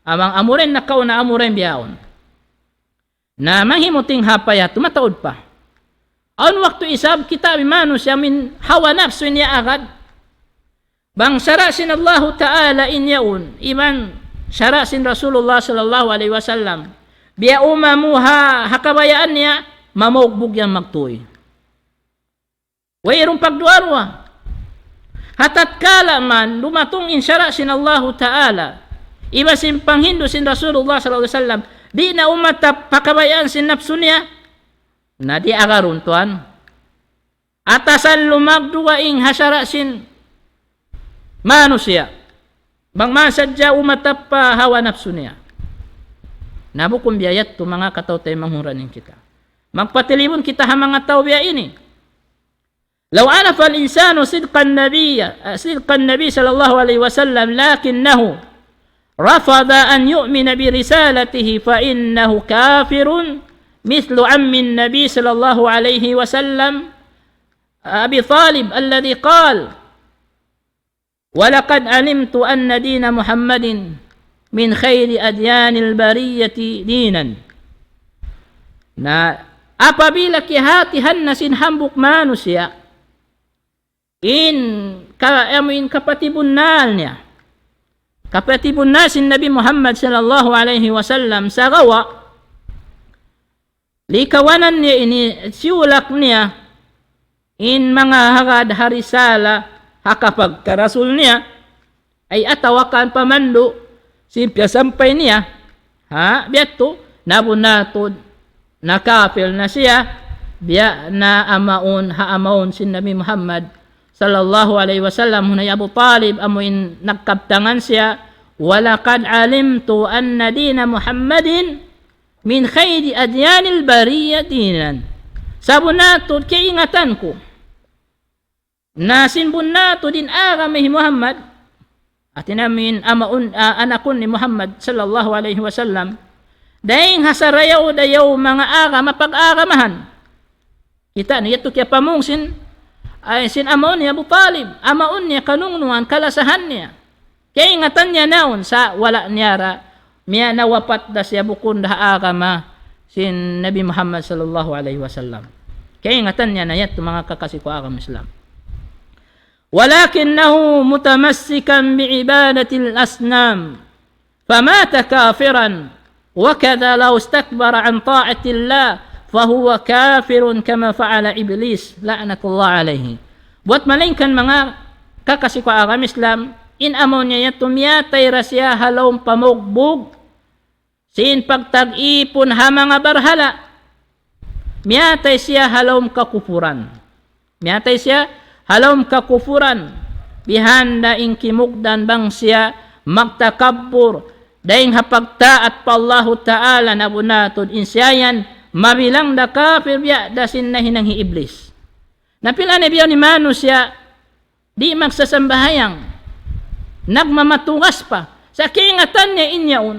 amang amurin nakauna amurin bihaun. Na manghimuting ha paya, tumataud pa. Awn waktu isab kita' in manusiya' amuin hawa napsu in iyaagad. Bang sara' sin Allahu ta'ala in yaun, iban sara' sin Rasulullah sallallahu alayhi wasallam, biya' umamu ha, ha kabayaan niya, mamaugbug yan magtuy. Wayruun pagduwa-ruwa. Ha tatkala man, dumatung in sara' sin Allahu ta'ala, iban sin panghindu' sin Rasulullah sallallahu alayhi wasallam, di' na umatap ha kabayaan sin napsu niya, na di' agarun tuwan. Atasan lumagdugaing ha sara' sin manusiya'. Bang man sadja umatap pa hawa napsu niya. Na bukun biya' yadtu manga kataw-taymanghuran in kita. Magpatilibun kita ha manga tau biya' ini. لو عرف الإنسان صدق النبي، صدق النبي صلى الله عليه وسلم، لكنه رفض أن يؤمن برسالته فإنه كافر مثل عم النبي صلى الله عليه وسلم أبي طالب الذي قال: ولقد علمت أن دين محمد من خير أديان البرية دينا. Na, apabila kiyahatihan na sin hambuuk manusiya', in ka-, amu in kapatibunnal niya. Kapatibunnal sin Nabi Muhammad sallallahu alayhi wasallam, sagawa' likawanan niya ini, siyulak niya in manga hagad ha risala, ha kapagkarasul niya, ay atawa kan pamandu' sin piyasampay niya, ha, biya' yadtu, na bunnal tuud, na kafir na siya, biya' na amaun, ha amaun sin Nabi Muhammad sallallahu alayhi wasallam, hi Abu Talib, amu in nagkabtangan siya, ولقد علمت أن دين محمد من خير أديان البرية دينا. Sabunnal tuud kaingatan ku. Na sin bunnal tuud in agama hi Muhammad, hati niya amu in amaun, ah, anakun ni Muhammad sallallahu alayhi wasallam, dayng ha sarayaw-dayaw manga agama pag-agamahan. Kita' niyu yadtu kiyapamung sin, ay, sin amaun niya Abu Talib, amaun niya kanungnuan kalasahan niya. Kaingatan niya na yaun sa' wala' niya ra, miya nawapat da siya bukun da ha agama sin Nabi Muhammad sallallahu alayhi wasallam. Kaingatan niya na yadtu manga kakasi ku agama Islam. ولكنه متمسكا بعبادة الأصنام فمات كافرا، وكذا لو استكبر عن طاعة الله فهو كافر كما فعل إبليس لعنة الله عليه. Buat malaingkan manga kakasi ku agama Islam, In amu niya yadtu miyatay ra siya ha lawm pamugbug sin pagtag-ipun ha manga barhala. Miyatay siya ha lawm kakupuran. Miyatay siya ha lawm kakupuran. Bihan da in kimugdan bang siya magtakabbur dayn ha pagtaat pa Allahu Ta'ala, na bunnal tuud in siya yan mabilang da kapir biya' da sin nahinang hi Iblis. Na pila na biya' ini manusiya' di' magsasambahayang, nagmamatugas pa. Sa' kaingatan niya in yaun,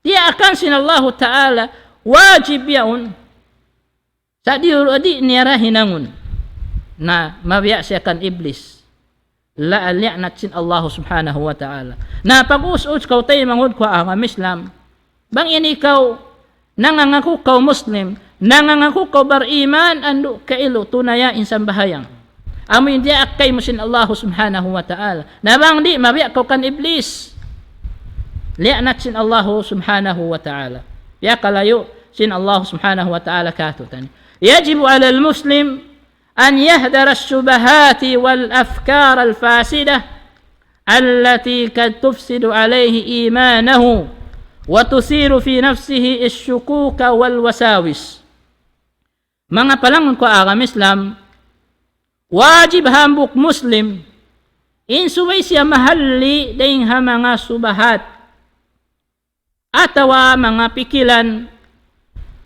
diyaakan sin Allahu Ta'ala, wajib yaun. Sa' di', di' niya da hinangun. Na mabiya' siya kan Iblis. La, liyaanat sin Allahu Subhanahu wa Ta'ala. Na pag-us-us kaw taymanghud ku ha agama Islam. Bang ini kaw nangangaku kaw Muslim, nangangaku kaw bariman, andu' kailu tunaya in sambahayang. Amu in diyaak kaymu sin Allahu Subhanahu wa Ta'ala. Na bang di', mabiya' kaw kan Iblis. Liyaanat sin Allahu Subhanahu wa Ta'ala. Piyakalayu' sin Allahu Subhanahu wa Ta'ala kātu'niyu. يجب على المسلم أن يحذر الشبهات والأفكار الفاسدة التي قد تفسد عليه إيمانه وتثير في نفسه الشكوك والوساوس. Manga palanggun ku ha agama Islam, wajib hambuuk Muslim, in subay siya mahalli' dayn ha manga subahat, atawa manga pikilan,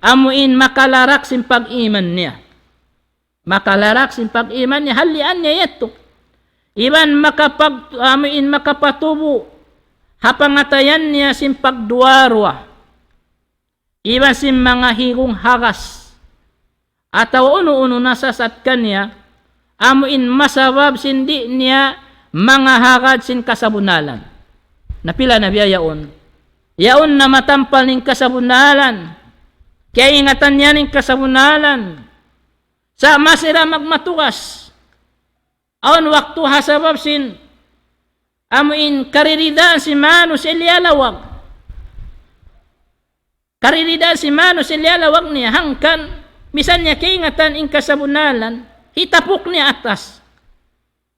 amu in makalarak sin pag-iman niya. Makalarak sin pag-iman niya, hallian niya yadtu. Iban makapag-, amu in makapatubu' ha pangatayan niya sin pagduwa-ruwa. Iban sin manga higung hagas. Atawa unu-unu nasasat kaniya, amu in masabab sin di' niya mangahagad sin kasabunnalan. Na pila na biya' yaun. Yaun na matampal in kasabunnalan. Kaingatan niya in kasabunnalan. Sa' masi da magmatugas. Awn waktu ha sabab sin amu in kariridaan sin manusiya' liyalawag. Kariridaan sin manusiya' liyalawag niya, hangkan misan niya kaingatan in kasabunnalan, hitapuk niya atas.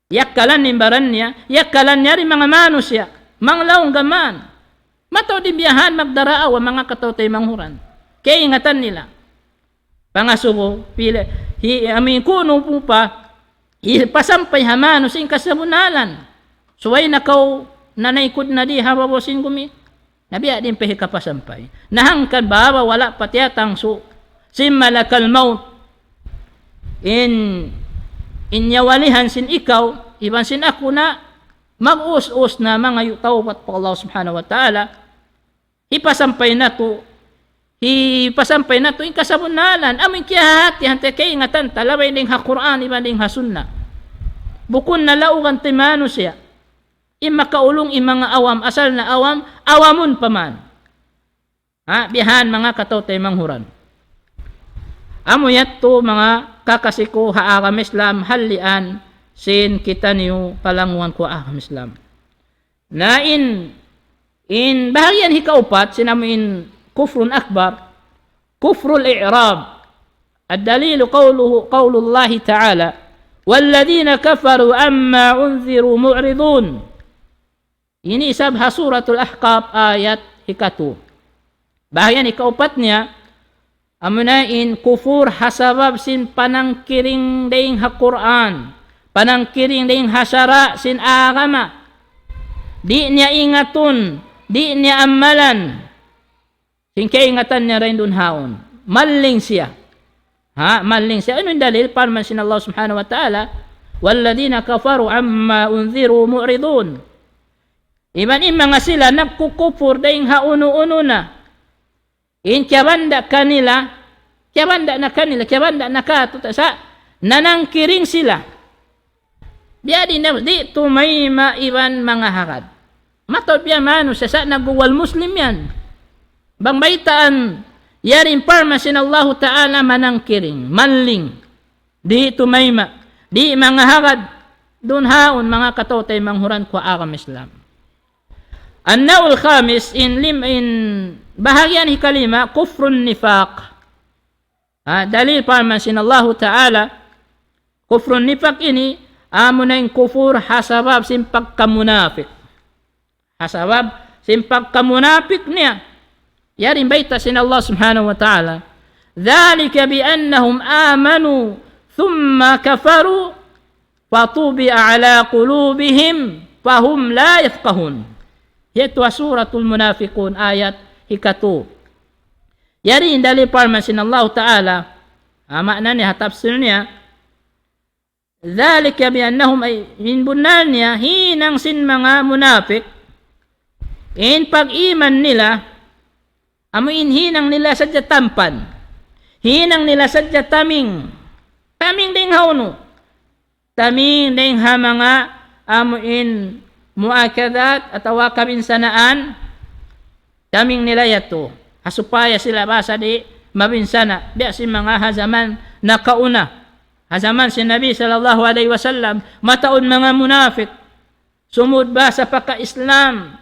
Yakkalan in baran niya, yakkalan niya in manga manusiya', manglaung gaman. Mataud in biya' han magdaraawa manga kataw-taymanghuran. Kaingatan nila. Pangasubu, pila, hi-, amu in kunu' pa, hipasampay ha manusiya' in kasabunnalan. Subay na kaw nanaykud na di ha babaw sin gumi. Na biya' diin pa hikapasampay. Na hangkan bang wala' pa tiyatangsu' sin malakal maut in, in nyawalihan sin ikaw, iban sin aku na mag-us-us na mangayu' tawbat pa Allah Subhanahu wa Ta'ala, hipasampay natu', hipasampay natu' in kasabunnalan, amu in kiyahahatihan ta, kaingatan ta, labay dayn ha Qur'an, iban dayn ha Sunnah. Bukun na laugan ta manusiya'. In makaulung in manga awam, asal na awam, awamun pa man. Ha, biya' han manga kataw-taymanghuran. Amu yadtu manga kakasi ku ha agama Islam, hallian sin kitaniyu palangguan ku ha agama Islam. Na in, in bahagian hikaupat, sin amu in kufrun akbar, kufrul i'rad. الدليل قوله، قول الله تعالى: والذين كفروا عما أنذروا معرضون. Ini isab ha Suratul Ahqaf ayat hikatu. Bahagian hikaupat niya, amuna in kufur ha sabab sin panangkiring dayn ha Qur'an, panangkiring dayn ha sara' sin agama. Di' niya ingatun, di' niya amalan. Sin kaingatan niya dayn duun haun. Malling siya. Ha, malling siya. Unu in dalil? Parman sin Allah Subhanahu wa Ta'ala, والذين كفروا عما أنذروا معرضون. Iban in manga sila nagkukupur dayn ha unu-unu na. In kiyabanda' kanila, kiyabanda' na kanila, kiyabanda' na kātu', sa' nanangkiring sila. Biya' diin na, di' tumayma' iban mangahagad. Mataud biya' manusiya' sa' nagguwal Muslim yan. Bang baytaan, yari in parman sin Allahu Ta'ala manangkiring, malling. Di' tumayma', di' mangahagad, duun haun manga kataw-taymanghuran ku ha agama Islam. النوع الخامس, in lim-, in bahagian hikalima, kufrun nifaq. Ha, dalil parman sin Allahu Ta'ala, kufrun nifaq ini, Amuna in kufur ha sabab sin pagkamunapik. Ha sabab sin pagkamunapik niya. Yari in bayta' sin Allah Subhanahu wa Ta'ala. ذلك بأنهم آمنوا ثم كفروا فطبع على قلوبهم فهم لا يفقهون. Yadtu ha Suratul Munafiqun ayat hikatu. Yari in dalil parman sin Allah Ta'ala. Ha, maana niya, ha tafsir niya, ذلك بأنهم, ay, in bunnal niya, hinang sin manga munapik, in pag-iman nila, amu in hinang nila sadja tampan. Hinang nila sadja taming. Taming dayn ha unu? Taming dayn ha manga amu in muakadat atawa kabinsanaan. Taming nila yadtu. Ha supaya sila basa di' mabinsana'. Biya' sin manga ha jaman nakauna. Ha jaman sin Nabi sallallahu alayhi wasallam, mataud manga munapik. Sumud basa pagka-Islam.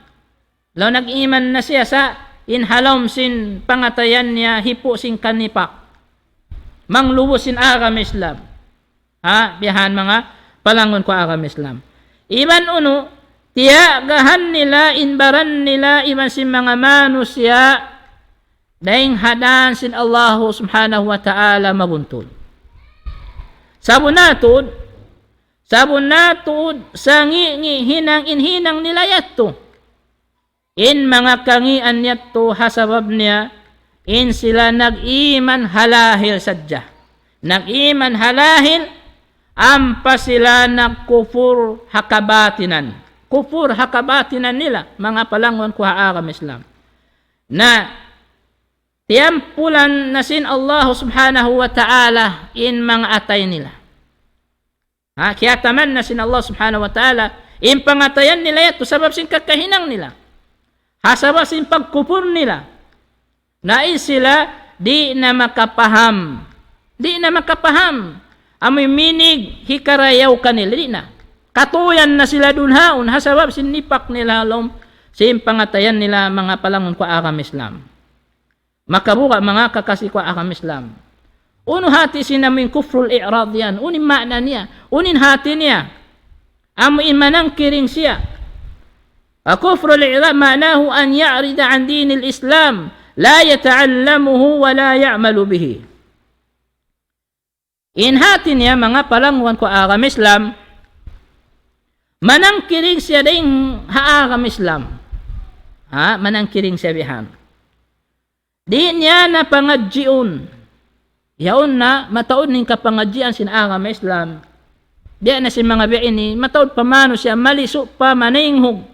Laung nag-iman na siya sa' in ha lawm sin pangatayan niya hipu' sin kanipak. Manglubus sin agama Islam. Ha, biya' ha yan manga palanggun ku agama Islam. Iban unu, tiyagahan nila in baran nila iban sin manga manusiya' dayn ha dan sin Allahu Subhanahu wa Ta'ala mabuntul. Sabunnal tuud, sabunnal tuud, sangi'-ngi' hinang in hinang nila yadtu. In manga kangīan yadtu ha sabab niya, in sila nag-iman ha lahil sadja. Nag-iman ha lahil, ampa sila nagkufur ha kabatinan. Kufur ha kabatinan nila, manga palanggun ku ha agama Islam. Na, tiyampulan na sin Allah Subhanahu wa Ta'ala in manga atay nila. Ha, kiyataman na sin Allah Subhanahu wa Ta'ala in pangatayan nila yadtu sabab sin kakahinang nila. Ha sabab sin pagkupur nila. Na in sila di' na makapaham. Di' na makapaham. Amuin minig hikarayaw kanila. Di' na. Katuyan na sila duun haun. Ha sabab sin nipak nila ha lawm sin pangatayan nila manga palanggun ku agama Islam. Makabuga' manga kakasi ku agama Islam. Unu hati sin amuin kufrul i'rad yan? Unu in maana niya? Unu in hati niya? Amuin manangkiring siya. Kufrul i'rad معناه أن يعرض عن دين الإسلام لا يتعلمه ولا يعمل به. In hati niya manga palangguan ku agama Islam, manangkiring siya dayn ha agama Islam. Ha, manangkiring siya bihan. Di' niya na pangadjiun. Yaun na, mataud in kapangadjian sin agama Islam. Di' na sin manga biya' ini, mataud pa manusiya', malisu' pa, manaynghug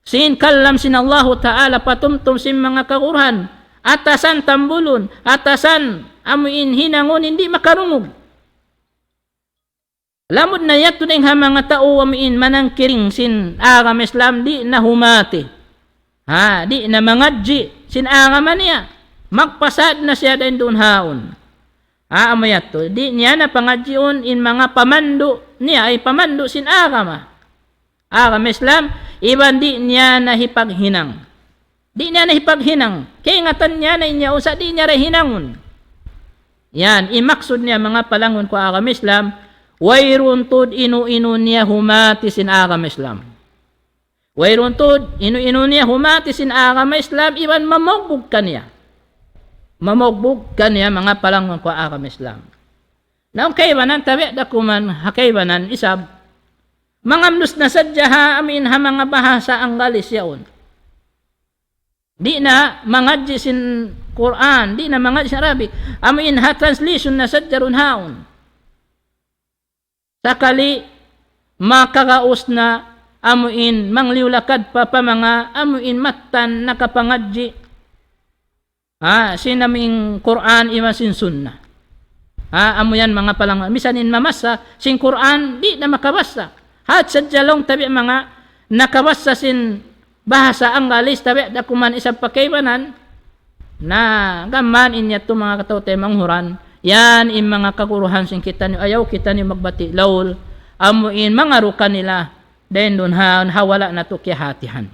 sin kalam sin Allahu Ta'ala, patumtum sin manga kaguruhan, atasan tambulun, atasan amuin hinangun, di' makarungug. Lamud na yadtu dayn ha manga tau amuin manangkiring sin agama Islam, di' na humati. Ha, di' na mangadji' sin agama niya. Magpasad na siya dayn duun haun. Ha, amu yadtu. Di' niya na pangadjiun in manga pamandu' niya, ay pamandu' sin agama. Agama Islam, iban di' niya na hipaghinang. Di' niya na hipaghinang. Kaingatan niya na in yaun sa' di' niya da hinangun. Yan, in maksud niya manga palangguan ku agama Islam, wayruun tuud inu-inu niya humati sin agama Islam. Wayruun tuud inu-inu niya humati sin agama Islam, iban mamugbug kaniya. Mamugbug kaniya manga palangguan ku agama Islam. Na in kaibanan, tabi' da kuman ha kaibanan isab, mangamnus na sadja ha amuin ha manga bahasa Anggalis yaun. Di' na mangadji' sin Qur'an, di' na mangadji' sin Arabic. Amuin ha translation na sadja duun haun. Sakali makagaus na amuin mangliyu-lakad pa, pa manga amuin mattan nakapangadji'. Ha, sin amuin Qur'an iban sin Sunnah. Ha, amu yan manga palang-, misan in mamassa sin Qur'an, di' na makabassa. Hat sadja laung tabi' manga nakabassa sin bahasa Anggalis, tabi' da kuman isab pa kaibanan. Na, gam mayan in yadtu manga kataw-taymanghuran, yan in manga kaguruhan sin kitaniyu, ayaw kitaniyu magbati' laul, amuin mangaru kanila, dayn duun ha, ha wala' natu' kiyahatihan.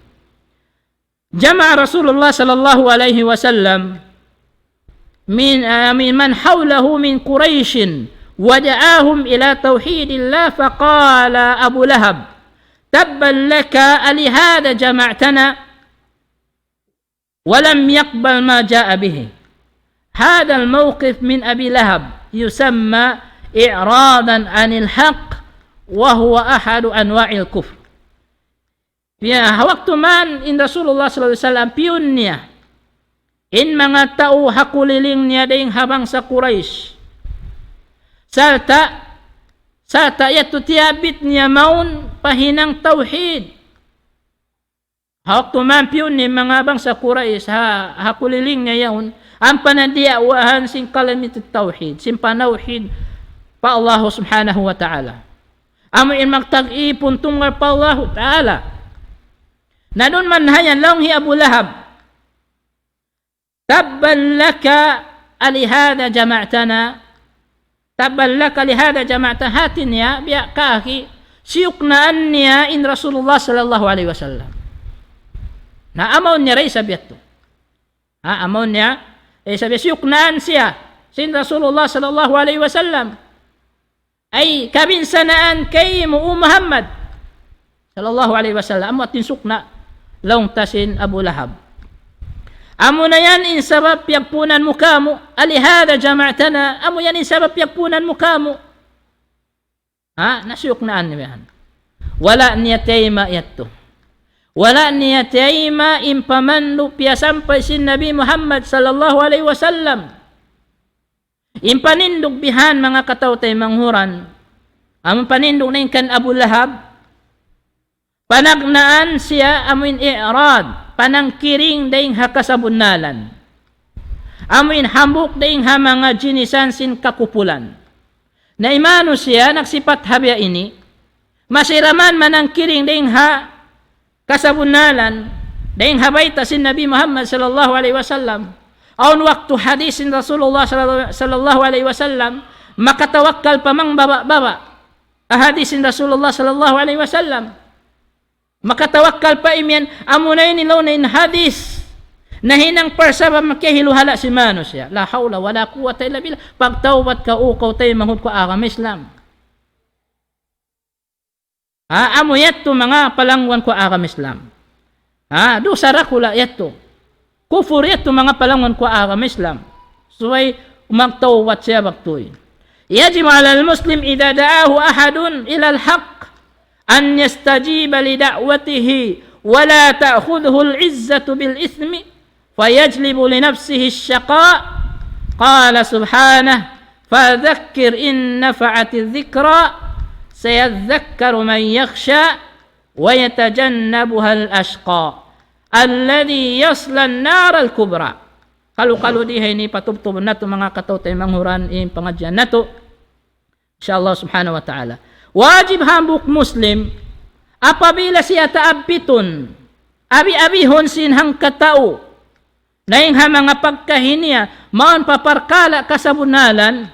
جمع رسول الله صلى الله عليه وسلم من، آه، من، من حوله من قريش ودعاهم إلى توحيد الله، فقال أبو لهب: تبا لك، ألهذا جمعتنا؟ ولم يقبل ما جاء به. هذا الموقف من أبي لهب يسمى إعراضا عن الحق، وهو أحد أنواع الكفر. Ya, ha waktu man in Rasulullah sallallahu alayhi wasallam piyun niya in manga tau ha kuliling niya dayn ha bangsa Quraysh. Sarta', sarta' yadtu tiyabit niya mawn pa hinang tawhid. Ha waktu man piyun niya in manga bangsa Quraysh ha, ha kuliling niya yaun, ampa na diya'wahan sin kalimatu tawhid, sin panawhid pa Allah subhanahu wa ta'ala. Amu in magtag-ipun tunggal pa Allahu Ta'ala. Na duun man ha yan, laung hi Abu Lahab, تبا لك، ألهذا جمعتنا؟ تبا لك، ألهذا جمعتنا؟ Hati niya, biya' kaagi, siyuknaan niya in Rasulullah sallallahu alayhi wasallam. Na amu niya da isab yadtu. Ha, amu niya da isab yadtu, siyuknaan siya sin Rasulullah sallallahu alayhi wasallam. Ay, kabinsanaan kaymu, O Muhammad, sallallahu alayhi wasallam. Amu in sukna', laung ta sin Abu Lahab. Amu na yan in sabab piyagpunan mu kāmu', ألهذا جمعتنا, amu yan in sabab piyagpunan mu kāmu'. Ha, na siyuknaan niya yan. Wala' niya tiyayma' yadtu. Wala' niya tiyayma' in pamandu' piyasampay sin Nabi Muhammad sallallahu alayhi wasallam. In panindug bihan, manga kataw-taymanghuran, amu in panindug na in kan Abu Lahab, panagnaan siya amu in i'rad, panangkiring dayn ha kasabunnalan. Amu in hambuuk dayn ha manga jinisan sin kakupulan. Na in manusiya' nagsipat ha biya' ini, masi da man manangkiring dayn ha kasabunnalan, dayn ha bayta' sin Nabi Muhammad sallallahu alayhi wasallam. Awn waktu hadis sin Rasulullah sallallahu, sallallahu alayhi wasallam, makatawakkal pa mangbaba'-baba'. Ha hadis sin Rasulullah sallallahu alayhi wasallam. Makatawakkal pa imiyan, amu na ini laung niya in hadis. Nahinang parsabab makiyahiluhala' sin manusiya'. لا حول ولا قوة إلا بالله. Pagtawbat kaw, kaw taymanghud ku agama Islam. Ha, amu yadtu manga palangwan ku agama Islam. Ha, dusa dakula' yadtu. Kufur yadtu manga palangwan ku agama Islam. Subay magtawbat siya baktuy. يجب على المسلم إذا دعاه أحد إلى الحق أن يستجيب لدعوته ولا تأخذه العزة بالإثم فيجلب لنفسه الشقاء. قال سبحانه: فذكر إن نفعت الذكرى سيذكر من يخشى ويتجنبها الأشقى الذي يصلى النار الكبرى. Kalu-kalu di ha ini patubtubun natu' manga kataw-taymanghuran in pangadjian natu'. Insya Allah subhanahu wa ta'ala. Wajib hambuuk Muslim, apabila siya taabbitun, abi-abihun sin hangkatau, dayn ha manga pagkahi niya, mawn pa parkala' kasabunnalan,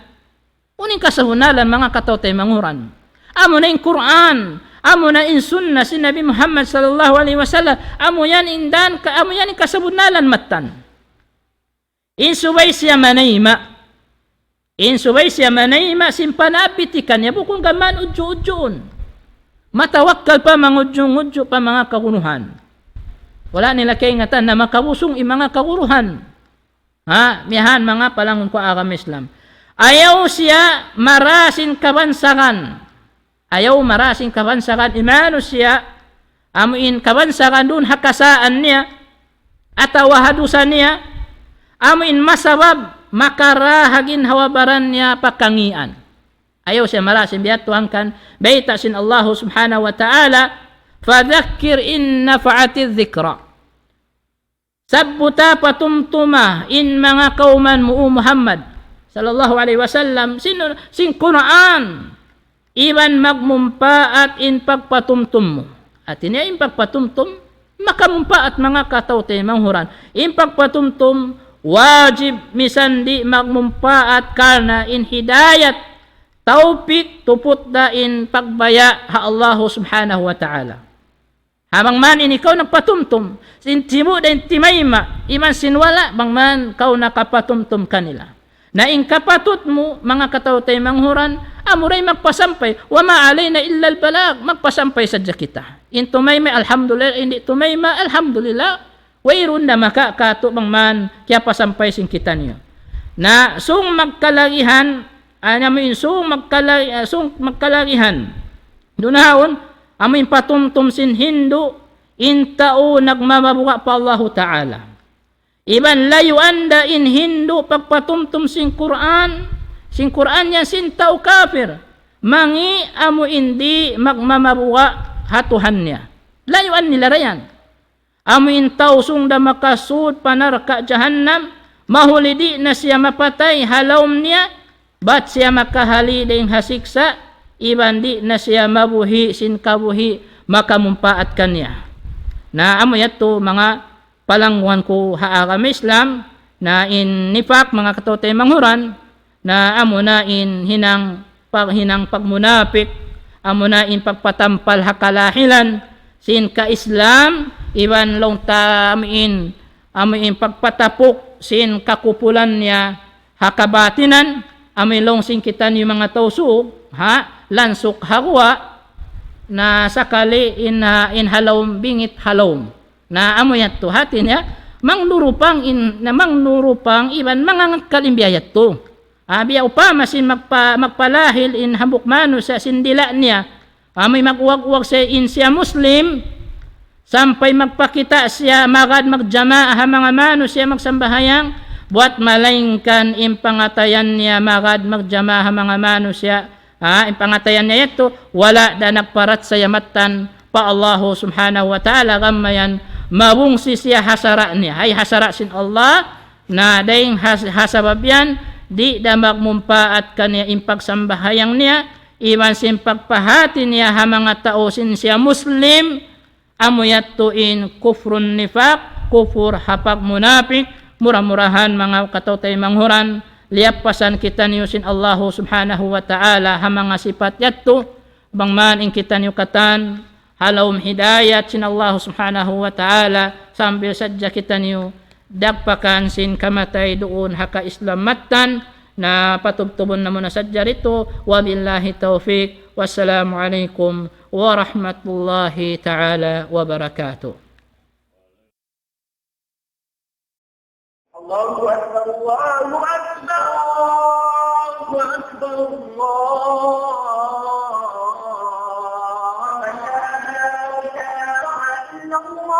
unu in kasabunnalan manga kataw-taymanghuran? Amu na in Qur'an, amu na in sunna sin Nabi Muhammad sallallahu alayhi wasallam, amu yan in dan ka, amu yan in kasabunnalan mattan. In subay siya manayma'. In subay siya manayma' sin panabbit kaniya, bukun gam mayan udju'-udjuun. Matawakkal pa mangudju'-ngudju' pa manga kaguruhan. Wala' nila kaingatan na makabusung in manga kaguruhan. Ha, miyahan manga palangwan ku agama Islam. Ayaw siya mara sin kabansagan. Ayaw mara sin kabansagan in manusiya', amu in kabansagan duun ha kasaan niya, atawa ha dusa niya, amu in masabab makara ha ginhawa-baran niya pa kangīan. Ayaw siya mara sin biya' yadtu hangkan bayta' sin Allahu subhanahu wa ta'ala, فذكر إن نفعت الذكرى. Sabbuta, patumtuma in manga kawman mu, O Muhammad sallallahu alayhi wasallam, sin, sin Qur'an, iban magmumpaat in pagpatumtum mu. Hati niya in pagpatumtum, makamumpaat manga kataw-taymanghuran. In pagpatumtum, wajib misan di' magmumpaat karna' in hidayat, tawpik, tuput da in pagbaya' ha Allahu subhanahu wa ta'ala. Ha, bang man in ikaw nagpatumtum, sin tibu' da in timayma', iban sin wala', bang man kaw nakapatumtum kanila. Na in kapatut mu, manga kataw-taymanghuran, amura in magpasampay, وما علينا إلا البلاغ, magpasampay sadja kita. In tumayma', alhamdulillah, in di' tumayma', alhamdulillah, wayruun na maka katu' bang man kiyapasampay sin kitaniyu. Na sung magkalagihan, ah, amu in sung magkala-, ah, sung magkalagihan. Duun na yaun, amu in patumtum sin hindu', in tau nagmamabuga' pa Allahu Ta'ala. Iban layuan da in hindu' pagpatumtum sin Qur'an, sin Qur'an yan sin tau kafir. Mangi' amu in di' magmamabuga' ha Tuhan niya. Layuan nila da yan. Amu in tau sung da makasud pa narka' jahannam, mahuli di' na siya mapatay ha lawm niya, bat siya makahali dayn ha siksa', iban di' na siya mabuhi' sin kabuhi' makamumpaat kaniya. Na amu yadtu manga palangguan ku ha agama Islam, na in nifaq, manga kataw-taymanghuran, na amu na in hinang pag-, hinang pagmunapik, amu na in pagpatampal ha kalahilan sin ka-Islam, iban laung ta amu in, amu in pagpatapuk sin kakupulan niya ha kabatinan, amu in laung sin kitaniyu manga Tausug, ha, lansuk ha guwa', na sakali in, ah, in ha lawm, bingit ha lawm. Na amu yadtu hati niya, mangnurupang in, na mangnurupang iban mangangakkal in biya' yadtu. Ah, biya' upama sin magpa-, magpalahil in hambuuk manusiya' sin dila' niya, amu in mag-uwag-uwag siya in siya Muslim, sampay magpakita' siya magad magjamaa ha manga manusiya' magsambahayang, buwat malaingkan in pangatayan niya magad magjamaa ha manga manusiya', ha, in pangatayan niya yadtu, wala' da nagparachaya mattan pa Allahu Subhanahu wa Ta'ala, gam mayan mabungsi siya ha sara' niya, hay ha sara' sin Allah, na dayng ha, ha sabab yan, di' da magmumpaat kaniya in pagsambahayang niya, iban sin pagpahāti niya ha manga tau sin siya Muslim, amu yadtu in kufrun nifaq, kufur ha pagmunapik. Mura-murahan manga kataw-taymanghuran, liyappasan kitaniyu sin Allahu Subhanahu wa Ta'ala ha manga sipat yadtu, bang man in kitaniyu katan ha lawm hidayat sin Allahu Subhanahu wa Ta'ala, sambil sadja kitaniyu dagpakan sin kamatay duun ha ka-Islam mattan, na patubtubun namu' na sadja ditu. وبالله التوفيق. والسلام عليكم ورحمة الله تعالى وبركاته. الله أكبر، الله أكبر، الله أكبر، الله. لا إله إلا الله.